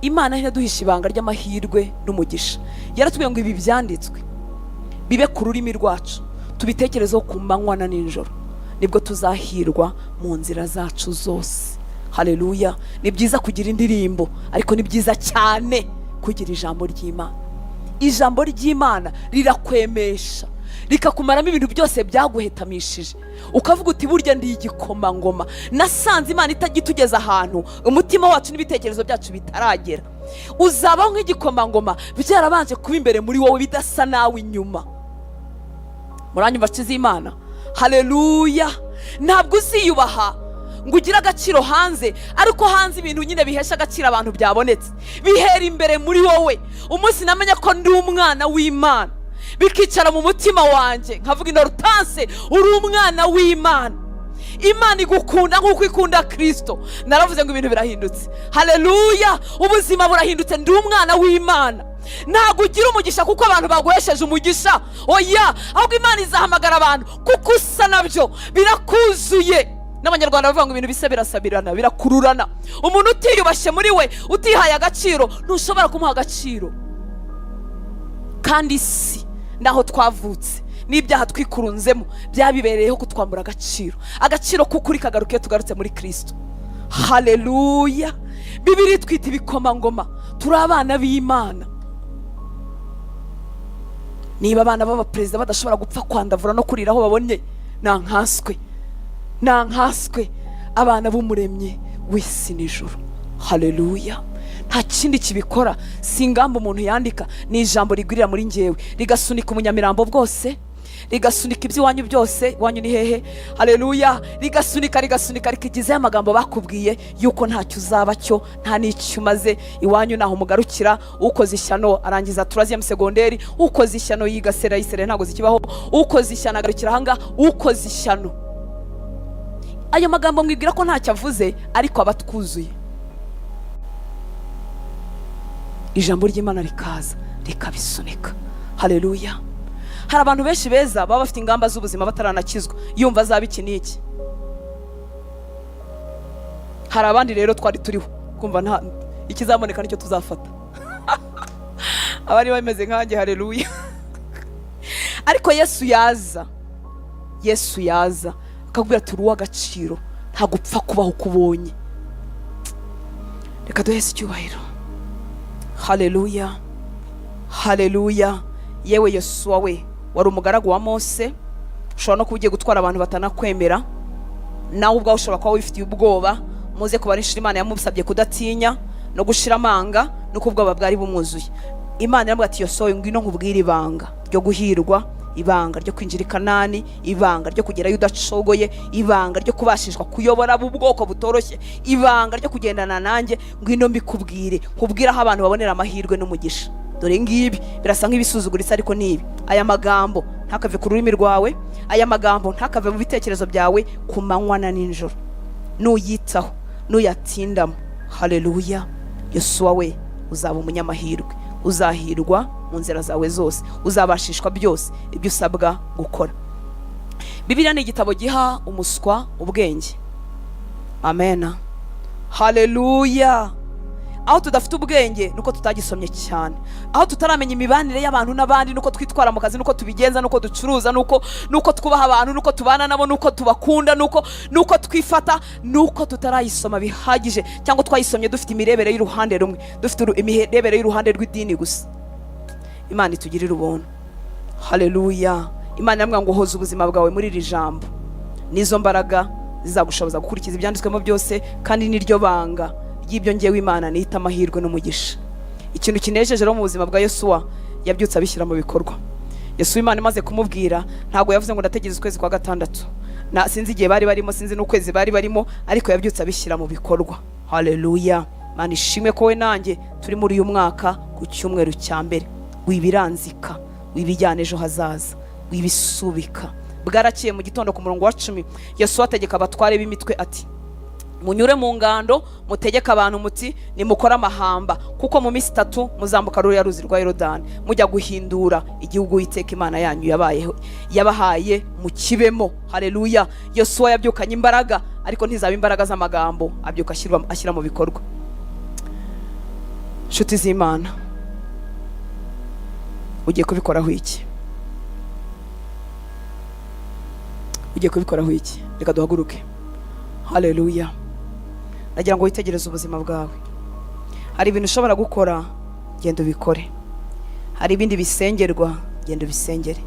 Imana ntiyaduhisha ibanga ry'amahirwe n'umugisha. Yaratubwiye ngo ibi byanditswe bibe ku rurimi rwacu, tubitekerezeho ku manywa na nijoro, nibwo tuzahirwa mu nzira zacu zose. Haleluya! Ni byiza kugira indirimbo, ariko ni byiza cyane kugira ijambo ry'Imana. Ijambo ry'Imana rirakwemesha, rikakumaramo ibintu byose byaguhetamishije, ukavuga uti: "Burya ndi igikomangoma." Nasanze Imana itajya itugeza ahantu umutima wacu n'ibitekerezo byacu bitaragera. Uzabaho nk'igikomangoma byarabanje kuba imbere muri wowe, bidasa nawe inyuma. Muranyumva, z'Imana? Haleluya! Ntabwo uziyubaha ngo ugire agaciro hanze, ariko hanze ibintu nyine bihesha agaciro abantu byabonetse. Bihera imbere muri wowe. Umunsi namenya ko ndi umwana w'Imana, bikicara mu mutima wanjye, nkavuga inorutanse: "Uri umwana w'Imana, Imana igukunda nk'uko ikunda Kirisito." Naravuze ngo ibintu birahindutse. Haleluya! Ubuzima burahindutse, ndi umwana w'Imana. Ntabwo ugira umugisha kuko abantu baguhesheje umugisha, oya, ahubwo Imana izahamagara abantu kuko usa nabyo, birakuzuye. N'Abanyarwanda bavuga ngo ibintu bisa birasabirana, birakururana. Umuntu utiyubashye muri we, utihaye agaciro, ntushobora kumuha agaciro. Kandi isi naho twavutse n'ibyaha twikurunzemo byabibereyeho kutwambura agaciro. Agaciro k'ukuri kagaruka iyo tugarutse muri Kirisito. Haleluya! Bibiri twita ibikomangoma, turi abana b'Imana. Niba abana b'abaperezida badashobora gupfa kwandavura no kurira aho babonye, nta nkaswe abana b'Umuremyi w'isi n'ijuru? Haleluya! Nta kindi kibikora, si ingamba umuntu yandika, ni ijambo rigwirira muri ngewe, rigasunika umunyamirambo bwose, rigasunika iby'iwanyu byose. Iwanyu ni hehe? Haleluya! Rigasunika, rigasunika, rikigizaho amagambo bakubwiye yuko ntacyo uzaba cyo, nta n'icyo umaze, iwanyu naho umugarukira. Ukoze ishyano arangiza troisième secondaire, ukoze ishyano yiga sera y'isere ntabwo zikibaho, ukoze ishyano agarukira ahangaha, ukoze ishyano. Ayo magambo mwibwira ko ntacyo avuze, ariko aba atwuzuye. Ijambo ry'Imana rikaza rikabisunika. Haleluya! Hari abantu benshi beza baba bafite ingamba z'ubuzima bataranakizwa, yumva azaba iki n'iki. Hari abandi rero twari turiho kumva nta ikizaboneka nicyo tuzafata, abari bameze nkanjye. Haleluya! Ariko Yesu yaza, Yesu yaza akakubwira ati: "Uri uw'agaciro, ntabwo upfa kubaho uko ubonye." Reka duhese icyubahiro. Haleluya, haleluya! Yewe Yosuwa we, wari umugaragu wa Mose, ushobora no kuba ugiye gutwara abantu batanakwemera, nawe ubwawe ushobora kuba wifitiye ubwoba. Muze kubara inshuro Imana yamusabye kudatinya no gushira amanga, nuko ubwoba bwari bumwuzuye. Imana iramubwira ati: "Yosuwa, ngwino nkubwire ibanga ryo guhirwa, ibanga ryo kwinjira i Kanani, ibanga ryo kugerayo udacogoye, ibanga ryo kubashishwa kuyobora abo ubwoko butoroshye, ibanga ryo kugendana nanjye. Ngwino mbikubwire, nkubwire aho abantu babonera amahirwe n'umugisha. Dore ngibi." Birasa nk'ibisuzuguritse, ariko ni ibi: aya magambo ntakave ku rurimi rwawe, aya magambo ntakave mu bitekerezo byawe ku manywa na nijoro. Nuyitaho, nuyatindamo, haleluya, Yosuwa we, uzaba umunyamahirwe, uzahirwa mu nzira zawe zose, uzabashishwa byose ibyo usabwa gukora. Bibiliya ni igitabo giha umuswa ubwenge. Amena, haleluya! Aho tudafite ubwenge nuko tutagisomye cyane, aho tutaramenya imibanire y'abantu n'abandi, nuko twitwara mu kazi, nuko tubigenza, nuko ducuruza, nuko twubaha abantu, nuko tubana nabo, nuko tubakunda, nuko twifata, nuko tutarayisoma bihagije, cyangwa twayisomye dufite imirebere y'uruhande rumwe, dufite imirebere y'uruhande rw'idini gusa. Imana itugirire ubuntu. Haleluya! Imana iramubwira ngo: "Hoza ubuzima bwawe muri iri jambo, nizo mbaraga zizagushoboza gukurikiza ibyanditswemo byose, kandi niryo banga ry'ibyo ngewe Imana nita amahirwe n'umugisha." Ikintu kinejeje rero mu buzima bwa Yosuwa, yabyutse abishyira mu bikorwa. Yosuwa, Imana imaze kumubwira, ntabwo yavuze ngo ndategereza ukwezi kwa gatandatu, na sinzi igihe bari barimo, sinzi n'ukwezi bari barimo, ariko yabyutse abishyira mu bikorwa. Haleluya! Mana ishimwe ko we nanjye turi muri uyu mwaka ku cyumweru cya mbere. Wibiranzika, wibijyana ejo hazaza, wibisubika. Bwaraciye mu gitondo, ku murongo wa 10, Yosuwa ategeka abatware b'imitwe ati: "Munyure mu ngando, mutegeke abantu muti: 'Nimukore amahamba, kuko mu minsi 3 muzambuka ruriya ruzi rwa Yorodani, mujya guhindura igihugu Uwiteka Imana yanyu yabayeho yabahaye mukibemo.'" Haleluya! Yosuwa yabyukanye imbaraga, ariko ntizaba imbaraga z'amagambo, abyuka ashyira mu bikorwa. Inshuti z'Imana, ugiye kubikoraho iki? Ugiye kubikoraho iki? Reka duhaguruke. Haleluya! Ndagira ngo witegereze ubuzima bwawe. Hari ibintu ushobora gukora, genda ubikore. Hari ibindi bisengerwa, genda ubisengere.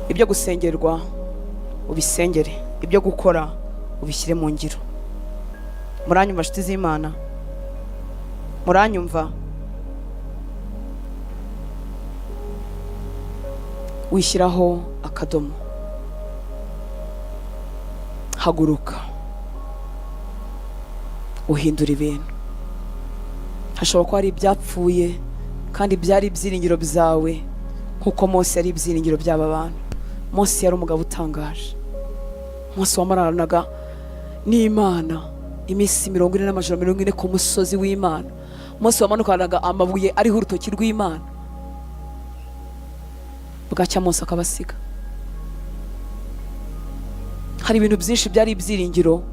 Ibyo gusengerwa ubisengere, ibyo gukora ubishyire mu ngiro. Muranyumva, nshuti z'Imana? Muranyumva? Wishyiraho akadomo, haguruka uhindura ibintu. Hashobora kuba hari ibyapfuye kandi byari ibyiringiro byawe, nk'uko Mose yari ibyiringiro by'aba bantu. Mose yari umugabo utangaje. Mose wamaranaga n'Imana iminsi 40 n'amajoro 40 ku musozi w'Imana. Mose wamanukanaga amabuye ariho urutoki rw'Imana, bwacya Mose akabasiga. Hari ibintu byinshi byari ibyiringiro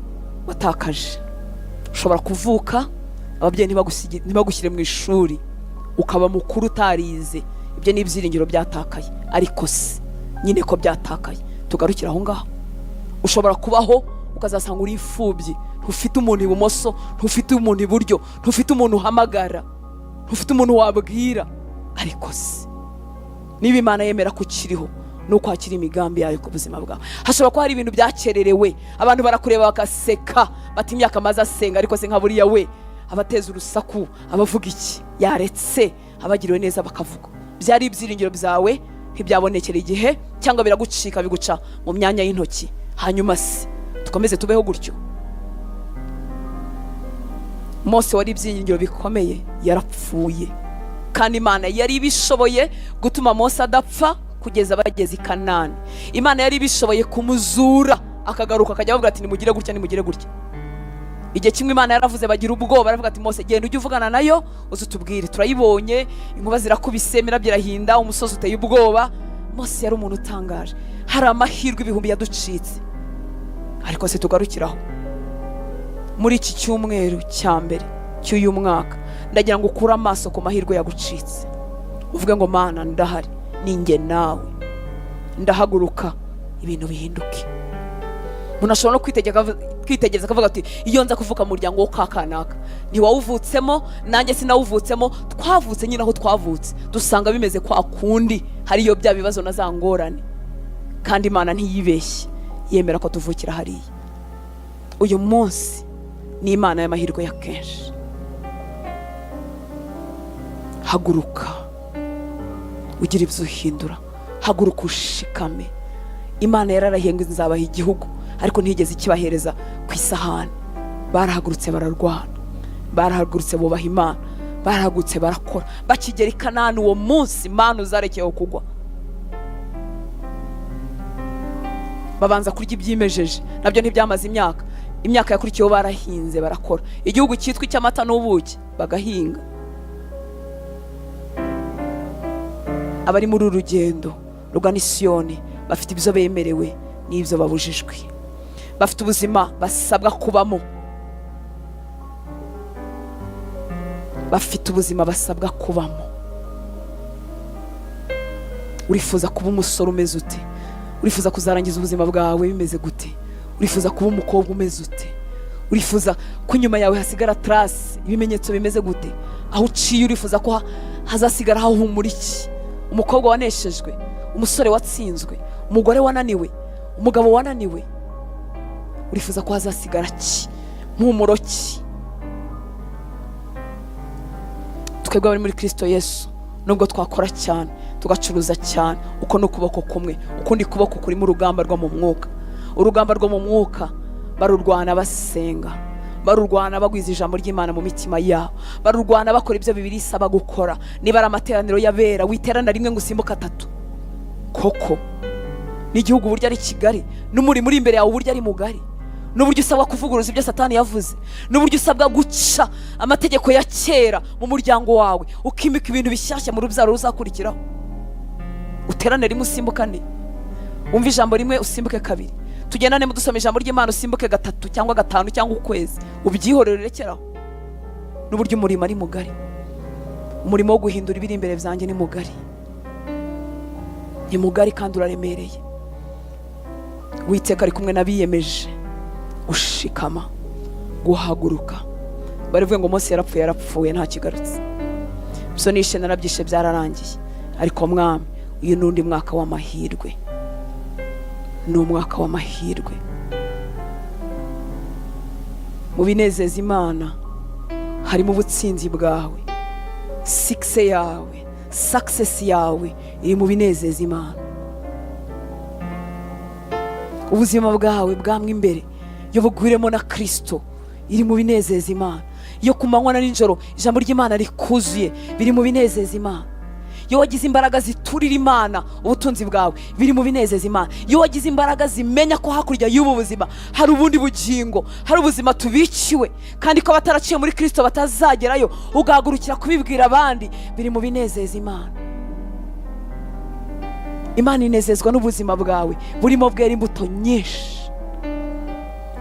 watakaje. Ushobora kuvuka ababyeyi ntibagushyire mu ishuri, ukaba mukuru utarize. Ibyo ni ibyiringiro byatakaye, ariko se nyine ko byatakaye, tugarukire aho ngaho. Ushobora kubaho ukazasanga uri imfubyi, ntufite umuntu ibumoso, ntufite umuntu iburyo, ntufite umuntu uhamagara, ntufite umuntu wabwira. Ariko se niba Imana yemera ko ukiriho, ni uko hakiri imigambi yayo ku buzima bwawe. Hashobora kuba hari ibintu byakererewe, abantu barakureba bagaseka bati imyaka amaze asenga, ariko se nka buriya we abateza urusaku, abavuga iki, yaretse abagiriwe neza bakavuga. Byari ibyiringiro byawe ntibyabonekera igihe, cyangwa biragucika biguca mu myanya y'intoki. Hanyuma se dukomeze tubeho gutyo? Mose wari ibyiringiro bikomeye yarapfuye, kandi Imana yari ibishoboye gutuma Mose adapfa kugeza bageze i Kanani. Imana yari ibishoboye kumuzura akagaruka, akajya avuga ati nimugire gutya, nimugire gutya. Igihe kimwe Imana yaravuze, bagira ubwoba, baravuga ati Mose genda ujye uvugana nayo uze utubwire, turayibonye inkuba zirakubise, imirabyo irahinda, umusozi uteye ubwoba. Mose yari umuntu utangaje. Hari amahirwe ibihumbi yaducitse, ariko se tugarukiraho? Muri iki cyumweru cya mbere cy'uyu mwaka, ndagira ngo ukure amaso ku mahirwe yagucitse, uvuge ngo Mana ndahari, ninjye nawe, ndahaguruka ibintu bihinduke. Umuntu ashobora no kwitegereza akavuga ati iyo nza kuvuka mu muryango wo kwa kanaka. Ntiwawuvutsemo, nanjye sinawuvutsemo, twavutse nyine aho twavutse, dusanga bimeze kwa kundi, hariyo bya bibazo na za ngorane. Kandi Imana ntiyibeshye, yemera ko tuvukira hariya. Uyu munsi ni Imana y'amahirwe ya kenshi. Haguruka ugira ibyo uhindura, haguruka ushikame. Imana yararahiye ngo nzabaha igihugu, ariko ntiyigeze ikibahereza ku isahani. Barahagurutse bararwana, barahagurutse bubaha Imana, barahagurutse barakora. Bakigera i Kanani uwo munsi manu zarekeyeho kugwa, babanza kurya ibyimejeje, nabyo ntibyamaze imyaka. Imyaka yakurikiyeho barahinze barakora, igihugu cyitwa icy'amata n'ubuki bagahinga. Abari muri uru rugendo rugana Isiyoni bafite ibyo bemerewe n'ibyo babujijwe, bafite ubuzima basabwa kubamo, bafite ubuzima basabwa kubamo. Urifuza kuba umusore umeze ute? Urifuza kuzarangiza ubuzima bwawe bimeze gute? Urifuza kuba umukobwa umeze ute? Urifuza ko inyuma yawe hasigara trace, ibimenyetso bimeze gute? Aho uciye urifuza ko hazasigara hahumura iki? Umukobwa waneshejwe, umusore watsinzwe, umugore wananiwe, umugabo wananiwe, urifuza ko hazasigara ki? Mpumuro ki? Twebwe abari muri Kristo Yesu, nubwo twakora cyane tugacuruza cyane, uko ni ukuboko kumwe, ukundi kuboko kurimo urugamba rwo mu mwuka. Urugamba rwo mu mwuka barurwana basenga, barurwana bagwiza ijambo ry'Imana mu mitima yabo, barurwana bakora ibyo Bibiliya isaba gukora. Niba ari amateraniro y'abera, witerana rimwe ngo usimbuke atatu. Koko n'igihugu uburyo ari kigari, n'umurimo uri imbere yawe uburyo ari mugari, n'uburyo usabwa kuvuguruza ibyo Satani yavuze, n'uburyo usabwa guca amategeko ya kera mu muryango wawe, ukimika ibintu bishyashya mu rubyaro ruzakurikiraho. Uterane rimwe usimbukane, wumve ijambo rimwe usimbuke kabiri, tugendane dusoma ijambo ry'Imana usimbuke gatatu cyangwa gatanu cyangwa ukwezi, ubyihorere urekeraho. N'uburyo umurimo ari mugari, umurimo wo guhindura ibiri imbere byanjye ni mugari, ni mugari kandi uraremereye. Uwiteka ari kumwe n'abiyemeje Gushikama, guhaguruka. Barivuye ngo Mose yarapfuye, yarapfuye, nta kigarutse. So nishe, narabyishe, byararangiye. Ariko Mwami, uyu ni undi mwaka w'amahirwe, ni umwaka w'amahirwe. Mu binezeza Imana harimo ubutsinzi bwawe, success yawe, success yawe iri mu binezeza Imana. Ubuzima bwawe bwamwe imbere iyo bugwiremo na Kirisito iri mu binezeza Imana. Iyo ku manywa na nijoro ijambo ry'Imana rikuzuye, biri mu binezeza Imana. Iyo wagize imbaraga ziturira Imana ubutunzi bwawe, biri mu binezeza Imana. Iyo wagize imbaraga zimenya ko hakurya y'ubu buzima hari ubundi bugingo, hari ubuzima tubikiwe, kandi ko abataraciye muri Kirisito batazagerayo, ugahagurukira kubibwira abandi, biri mu binezeza Imana. Imana inezezwa n'ubuzima bwawe burimo bwera imbuto nyinshi.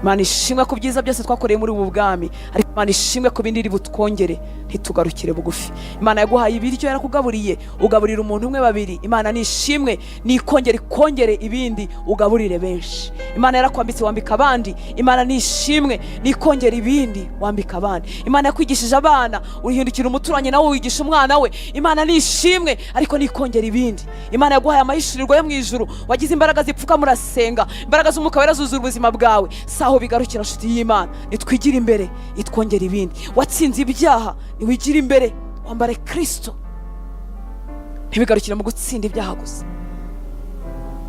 Imana ishimwe ku byiza byose twakoreye muri ubu bwami, ariko Imana ishimwe ku bindi iri butwongere. Ntitugarukire bugufi. Imana yaguhaye ibiryo, yarakugaburiye, ugaburira umuntu umwe, babiri. Imana nishimwe, nikongere ikongere ibindi, ugaburire benshi. Imana yarakwambitse, wambika abandi. Imana nishimwe, nikongere ibindi, wambika abandi. Imana yakwigishije abana, urihindukira umuturanyi nawe wigisha umwana we. Imana nishimwe, ariko nikongera ibindi. Imana yaguhaye amahishurirwa yo mu ijuru, wagize imbaraga zipfuka, murasenga, imbaraga z'Umwuka Wera zuzura ubuzima bwawe. Si aho bigarukira, nshuti y'Imana. Nitwigire imbere, itwongera ibindi. Watsinze ibyaha, niwigire imbere, wambare Kirisito. Ntibigarukire mu gutsinda ibyaha gusa,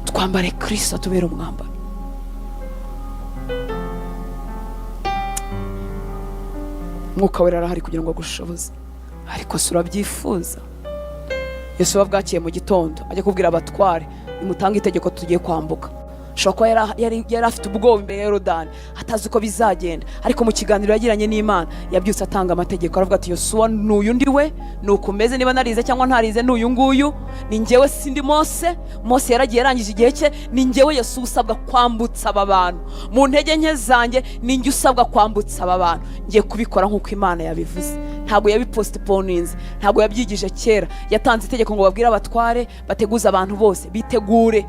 twambare Kirisito, tubere umwambaro. Mwuka Wera arahari kugira ngo agushoboze, ariko si urabyifuza? Yesu bwakiye mu gitondo ajya kubwira abatware: "Nimutange itegeko, tugiye kwambuka." Ashobora kuba yari afite ubwoba imbere ya Yorodani, atazi uko bizagenda, ariko mu kiganiro yagiranye n'Imana yabyutse atanga amategeko. Aravuga ati: "Yosuwa n'uyu ndi we, ni uku umeze, niba narize cyangwa ntarize, ni uyu nguyu, ni njyewe, sindi Mose. Mose yaragiye, yarangije igihe cye. Ni njyewe Yesu usabwa kwambutsa aba bantu. Mu ntege nke zanjye, ni njye usabwa kwambutsa aba bantu. Ngiye kubikora nk'uko Imana yabivuze." Ntabwo yabipositiponinze, ntabwo yabyigije kera. Yatanze itegeko ngo babwire abatware bateguze abantu bose, bitegure,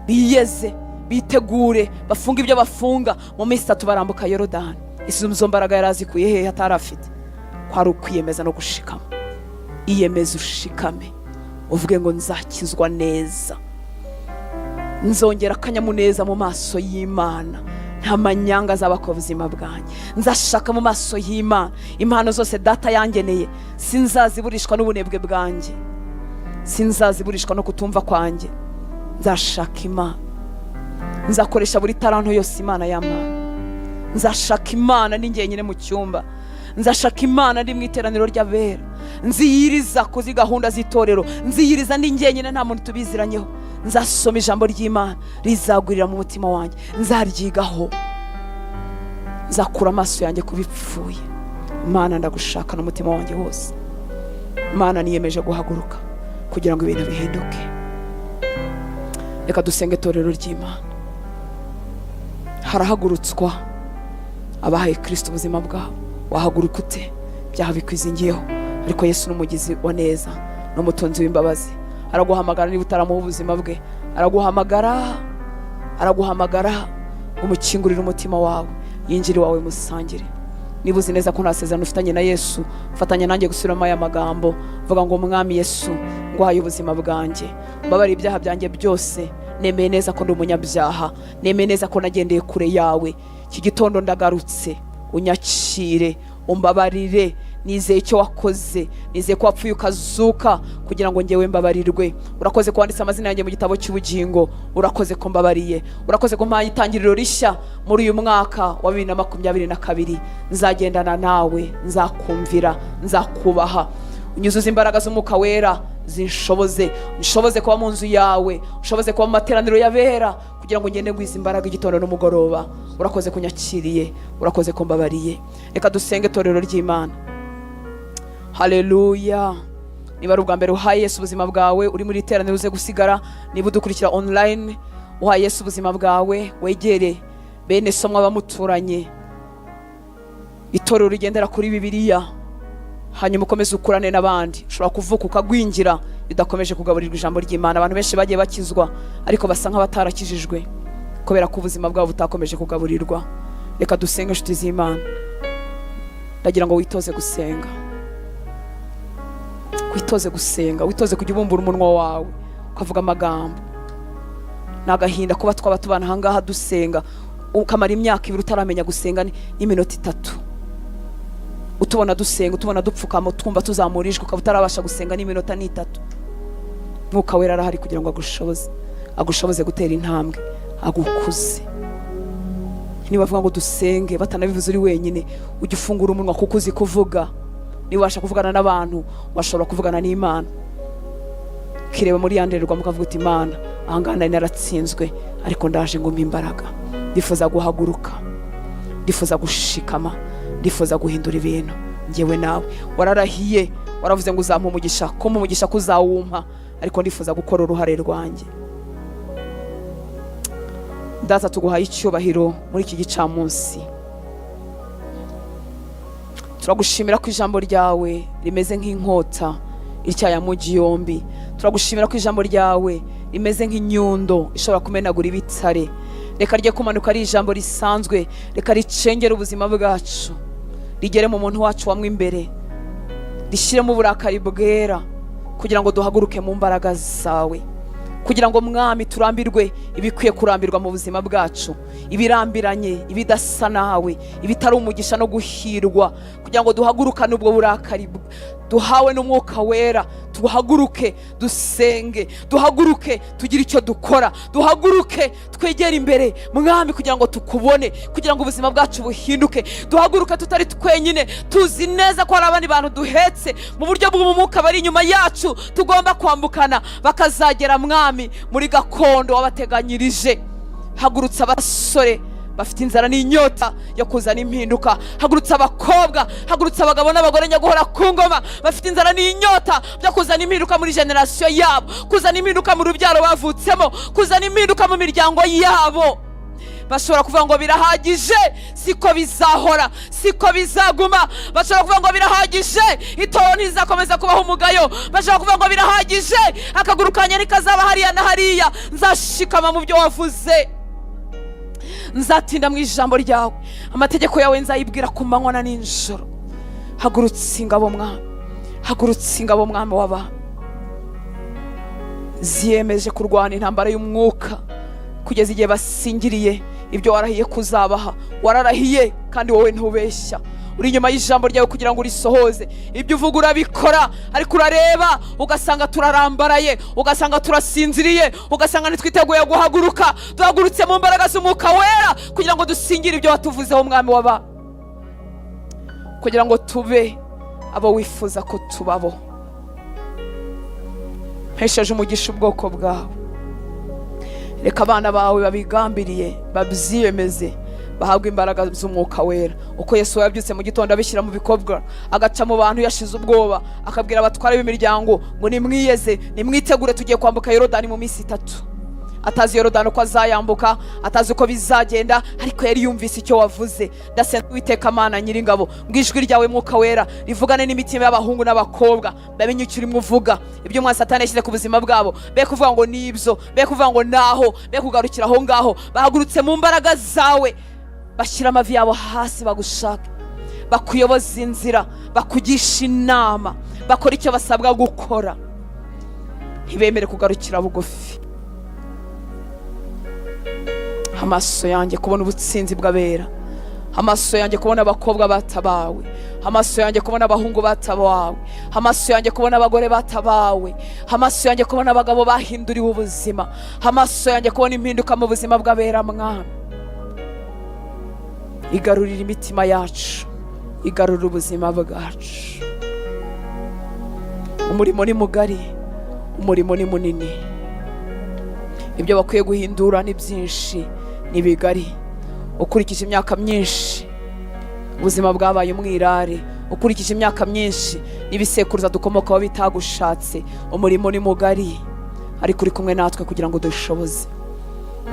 biyeze, bitegure, bafunge ibyo bafunga. Mu minsi 3 barambuka Yorodani. Izo mbaraga yari azikuye hehe atari afite? Kwari ukwiyemeza no gushikama. Iyemeze, ushikame, uvuge ngo: "Nzakizwa neza, nzongera akanyamuneza mu maso y'Imana, nta manyanga azaba ku buzima bwanjye. Nzashaka mu maso y'Imana. Impano zose Data yangeneye sinzaziburishwa n'ubunebwe bwanjye, sinzaziburishwa no kutumva kwanjye. Nzashaka Imana, nzakoresha buri taranto yose Imana yampaye. Nzashaka Imana ndi njyenyine mu cyumba, nzashaka Imana ndi mu iteraniro ry'abera, nziyiriza kuzi gahunda z'itorero, nziyiriza ndi njyenyine, nta muntu tubiziranyeho. Nzasoma ijambo ry'Imana, rizagurira mu mutima wanjye, nzaryigaho, nzakura amaso yanjye ku bipfuye. Imana, ndagushaka n'umutima wanjye wose. Imana, niyemeje guhaguruka kugira ngo ibintu bihinduke." Reka dusenge, itorero ry'Imana. Harahagurutswa abahaye Kirisito ubuzima bwabo. Wahaguruka ute? Ibyaha bikwizingiyeho, ariko Yesu ni umugizi wa neza, ni umutunzi w'imbabazi. Araguhamagara niba utaramuha ubuzima bwe. Araguhamagara, araguhamagara ngo umukingurire umutima wawe, yinjire iwawe, musangire. Niba uzi neza ko nta sezerano ufitanye na Yesu, fatanya nanjye gusubiramo aya magambo. Vuga ngo: "Mwami Yesu, nguhaye ubuzima bwanjye, mbabarira ibyaha byanjye byose. Nemeye neza ko ndi umunyabyaha, nemeye neza ko nagendeye kure yawe. Iki gitondo ndagarutse, unyakire, umbabarire. Nizeye icyo wakoze, nizeye ko wapfuye ukazuka kugira ngo ngewe mbabarirwe. Urakoze ko wanditse amazina yanjye mu gitabo cy'ubugingo. Urakoze ko mbabariye, urakoze ko mpaye itangiriro rishya muri uyu mwaka wa 2022. Nzagendana nawe, nzakumvira, nzakubaha. Unyuzuze imbaraga z'Umwuka Wera, zinshoboze, nshoboze kuba mu nzu yawe, ushoboze kuba mu materaniro y'abera, kugira ngo ngende ngwiza imbaraga igitondo n'umugoroba. Urakoze kunyakiriye, urakoze ko mbabariye." Reka dusenge, itorero ry'Imana. Haleluya! Niba ari ubwa mbere uhaye Yesu ubuzima bwawe, uri muri iteraniro, uze gusigara. Niba udukurikira online, uhaye Yesu ubuzima bwawe, wegere bene so bamuturanye, itorero rigendera kuri Bibiliya, hanyuma ukomeze ukurane n'abandi. Ushobora kuvuka ukagwingira iyo udakomeje kugaburirwa ijambo ry'Imana. Abantu benshi bagiye bakizwa, ariko basa nk'abatarakijijwe kubera ko ubuzima bwabo butakomeje kugaburirwa. Reka dusenge, inshuti z'Imana. Ndagira ngo witoze gusenga, witoze gusenga, witoze kujya ubumbura umunwa wawe ukavuga amagambo. Ni agahinda kuba twaba tubana ahangaha dusenga, ukamara imyaka 2 utaramenya gusenga n'iminota 3. Utubona dusenga, utubona dupfukama, twumva tuzamura ijwi, ukaba utarabasha gusenga n'iminota 3. Mwuka Wera arahari kugira ngo agushoboze, agushoboze gutera intambwe, agukuze. Niba bavuga ngo dusenge, batanabivuze, uri wenyine, ujya ufungura umunwa kuko uzi kuvuga. Niba ubasha kuvugana n'abantu, washobora kuvugana n'Imana. Ukireba muri ya ndorerwamo, ukavuga uti: "Imana, ahangaha nari naratsinzwe, ariko ndaje ngo umpe imbaraga. Ndifuza guhaguruka, ndifuza gushikama, ndifuza guhindura ibintu." Ngewe nawe wararahiye, waravuze ngo uzampa umugisha, kumpa umugisha ko uzawumpa, ariko ndifuza gukora uruhare rwanjye. Data, tuguhaye icyubahiro muri iki gicamunsi. Turagushimira ko ijambo ryawe rimeze nk'inkota ityaye amugi yombi. Turagushimira ko ijambo ryawe rimeze nk'inyundo ishobora kumenagura ibitare. Reka rye kumanuka ari ijambo risanzwe, reka ricengere ubuzima bwacu, rigere mu muntu wacu wamwe imbere, rishyiremo uburakari bwera kugira ngo duhaguruke mu mbaraga zawe, kugira ngo, Mwami, turambirwe ibikwiye kurambirwa mu buzima bwacu, ibirambiranye, ibidasa nawe, ibitari umugisha no guhirwa, kugira ngo duhagurukane ubwo burakari duhawe n'Umwuka Wera. Duhaguruke dusenge, duhaguruke tugire icyo dukora, duhaguruke twegere imbere, Mwami, kugira ngo tukubone, kugira ngo ubuzima bwacu buhinduke. Duhaguruke tutari twenyine, tuzi neza ko hari abandi bantu duhetse mu buryo bw'umwuka bari inyuma yacu, tugomba kwambukana bakazagera, Mwami, muri gakondo wabateganyirije. Hagurutsa abasore bafite inzara n'inyota yo kuzana impinduka. Hagurutsa abakobwa, hagurutsa abagabo n'abagore nyaguhora ku ngoma bafite inzara n'inyota byo kuzana impinduka muri generasiyo yabo, kuzana impinduka mu rubyaro bavutsemo, kuzana impinduka mu miryango yabo. Bashobora kuvuga ngo birahagije, siko bizahora, siko bizaguma. Bashobora kuvuga ngo birahagije, itorero ntizakomeza kubaho umugayo. Bashobora kuvuga ngo birahagije, akaguru kanjye ntikazaba hariya na hariya. Nzashikama mu byo wavuze, nzatinda mu ijambo ryawe, amategeko yawe nzayibwira ku manywa na nijoro. Hagurutse ingabo, Mwami, hagurutse ingabo, Mwami w'abami, ziyemeje kurwana intambara y'umwuka kugeza igihe basingiriye ibyo warahiye kuzabaha. Wararahiye kandi wowe ntubeshya, uri inyuma y'ijambo ryawe kugira ngo urisohoze. Ibyo uvuga urabikora, ariko urareba ugasanga turarambaraye, ugasanga turasinziriye, ugasanga ntitwiteguye guhaguruka. Duhagurutse mu mbaraga z'Umwuka Wera kugira ngo dusingire ibyo watuvuzeho, Mwami w'aba, kugira ngo tube abo wifuza ko tubabo. Mpesheje umugisha ubwoko bwawe. Reka abana bawe babigambiriye, babyiyemeze, bahabwe imbaraga z'Umwuka Wera. Uko Yesu yabyutse mu gitondo abishyira mu bikorwa, agaca mu bantu yashize ubwoba, akabwira abatware b'imiryango ngo: "Nimwiyeze, nimwitegure, tugiye kwambuka Yorodani mu minsi 3." Atazi Yorodani uko azayambuka, atazi uko bizagenda, ariko yari yumvise icyo wavuze. Ndasenga, Uwiteka Mana Nyiringabo, ngo ijwi ryawe, Mwuka Wera, rivugane n'imitima y'abahungu n'abakobwa, bamenye icyo urimo uvuga. Ibyo umwana Satani yashyize ku buzima bwabo, be kuvuga ngo nibyo, be kuvuga ngo naho, be kugarukira aho ngaho. Bahagurutse mu mbaraga zawe, bashyira amavi yabo hasi, bagushake, bakuyoboza inzira, bakugisha inama, bakora icyo basabwa gukora, ntibemere kugarukira bugufi. Amaso yanjye kubona ubutsinzi bw'abera, amaso yanjye kubona abakobwa batabawe, amaso yanjye kubona abahungu batabawe, amaso yanjye kubona abagore batabawe, amaso yanjye kubona abagabo bahinduriwe ubuzima, amaso yanjye kubona impinduka mu buzima bw'abera. Mwami, igarurira imitima yacu, igarurira ubuzima bwacu. Umurimo ni mugari, umurimo ni munini, ibyo bakwiye guhindura ni byinshi, ni bigari. Ukurikije imyaka myinshi ubuzima bwabaye umwirare, ukurikije imyaka myinshi n'ibisekuruza dukomokaho bitagushatse, umurimo ni mugari, ariko uri kumwe natwe kugira ngo dushoboze,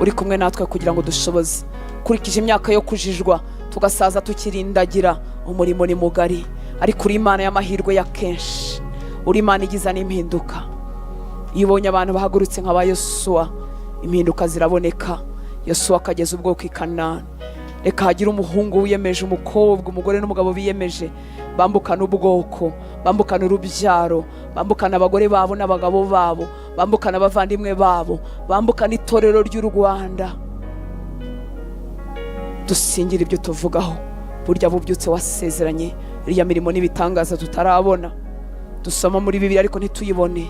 uri kumwe natwe kugira ngo dushoboze. Ukurikije imyaka yo kujijwa, tugasaza tukirindagira, umurimo ni mugari, ariko uri Imana y'amahirwe ya kenshi, uri Imana igiza n'impinduka. Iyo ubonye abantu bahagurutse nka ba Yosuwa, impinduka ziraboneka. Yosuwa akageza ubwoko i Kanani. Reka hagire umuhungu wiyemeje, umukobwa, umugore n'umugabo biyemeje, bambukana ubwoko, bambukana urubyaro, bambukana abagore babo n'abagabo babo, bambukana abavandimwe babo, bambukana itorero ry'u Rwanda. Dusingire ibyo tuvugaho. Burya bubyutse wasezeranye, iriya mirimo n'ibitangaza tutarabona, dusoma muri Bibiliya ariko ntituyibone.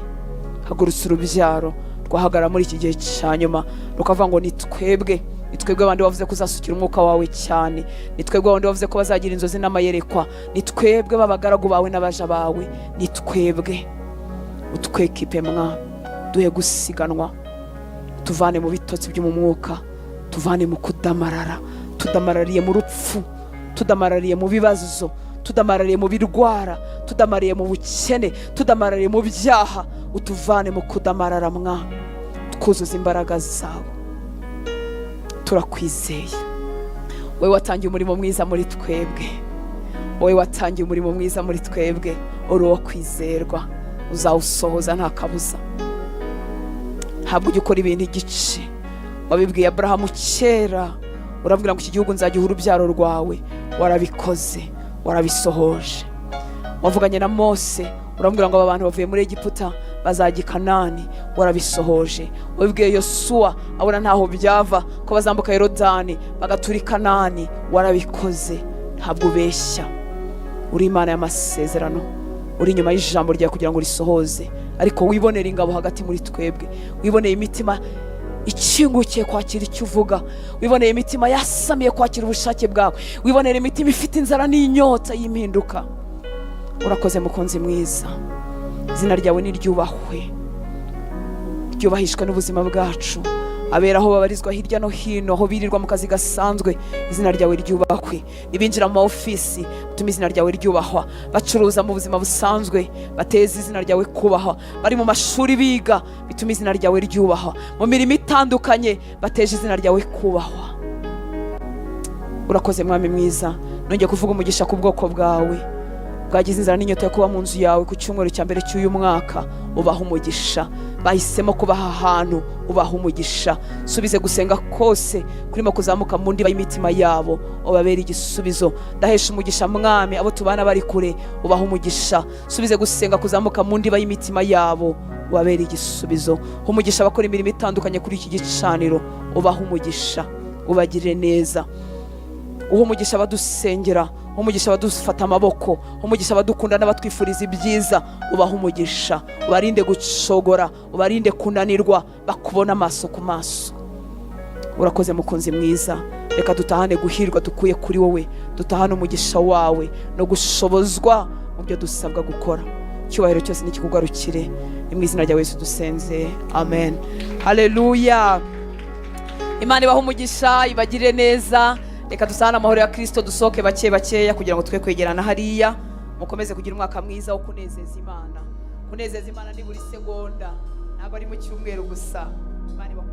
Hagurutse urubyaro rwahagarara muri iki gihe cya nyuma, rukavuga ngo: "Ni twebwe, ni twebwe abandi bavuze ko uzasukira umwuka wawe cyane, ni twebwe abandi bavuze ko bazagira inzozi n'amayerekwa, ni twebwe b'abagaragu bawe n'abaja bawe, ni twebwe." Utwekipe mwa, duhe gusiganwa, tuvane mu bitotsi byo mu mwuka, tuvane mu kudamarara. Tudamarariye mu rupfu, tudamarariye mu bibazo, tudamarariye mu birwara, tudamarariye mu bukene, tudamarariye mu byaha. Utuvane mu kudamarara mwa, twuzuza imbaraga zawe. Turakwizeye, wowe watangiye umurimo mwiza muri twebwe, wowe watangiye umurimo mwiza muri twebwe, uri uwo kwizerwa, uzawusohoza nta kabuza. Ntabwo ujya ukora ibintu igice. Wabibwiye Aburahamu kera, urabwira ngo: "Iki gihugu nzagiha urubyaro rwawe." Warabikoze, warabisohoje. Wavuganye na Mose, urambwira ngo: "Aba bantu bavuye muri Egiputa, bazajya i Kanani." Warabisohoje. Wabibwiye Yosuwa abona ntaho byava, ko bazambuka Yorodani bagatura i Kanani. Warabikoze, ntabwo ubeshya. Uri Imana y'amasezerano, uri inyuma y'ijambo ryawe kugira ngo risohoze. Ariko wibonere ingabo hagati muri twebwe, wiboneye imitima ikingukiye kwakira icyo uvuga, wiboneye imitima yasamiye kwakira ubushake bwawe, wibonera imitima ifite inzara n'inyota y'impinduka. Urakoze, mukunzi mwiza. Izina ryawe niryubahwe, ryubahishwe n'ubuzima bwacu. Abera aho babarizwa hirya no hino, aho birirwa mu kazi gasanzwe, izina ryawe ryubahwe. Nibinjira mu ma ofisi, utuma izina ryawe ryubahwa. Bacuruza mu buzima busanzwe, bateza izina ryawe kubahwa. Bari mu mashuri biga, bituma izina ryawe ryubahwa. Mu mirimo itandukanye, bateje izina ryawe kubahwa. Urakoze, mwami mwiza. Nongeye kuvuga umugisha ku bwoko bwawe bwagize inzara n'inyota yo kuba mu nzu yawe ku cyumweru cya mbere cy'uyu mwaka. Ubaha umugisha. Bahisemo kubaha ahantu, ubaha umugisha. Subize gusenga kose kurimo kuzamuka mu ndiba y'imitima yabo, ubabere igisubizo. Ndahesha umugisha, mwami, abo tubana bari kure, ubaha umugisha. Subize gusenga kuzamuka mu ndiba y'imitima yabo, ubabere igisubizo. Umugisha abakora imirimo itandukanye kuri iki gicaniro, ubaha umugisha, ubagirire neza. Uha umugisha abadusengera, uha umugisha abadufata amaboko, uha umugisha abadukunda n'abatwifuriza ibyiza. Ubaha umugisha, ubarinde gucogora, ubarinde kunanirwa, bakubona amaso ku maso. Urakoze, mukunzi mwiza. Reka dutahane guhirwa dukuye kuri wowe, dutahane umugisha wawe no gushobozwa mu byo dusabwa gukora. Icyubahiro cyose nikikugarukire. Ni mu izina rya Yesu dusenze, amen. Haleluya! Imana ibahe umugisha, ibagirire neza. Reka dusane amahoro ya Kirisito, dusohoke bake bakeya kugira ngo twe kwegerana hariya. Mukomeze kugira umwaka mwiza wo kunezeza Imana. Kunezeza Imana ni buri segonda, ntabwo ari mu cyumweru gusa. Imana ibahe.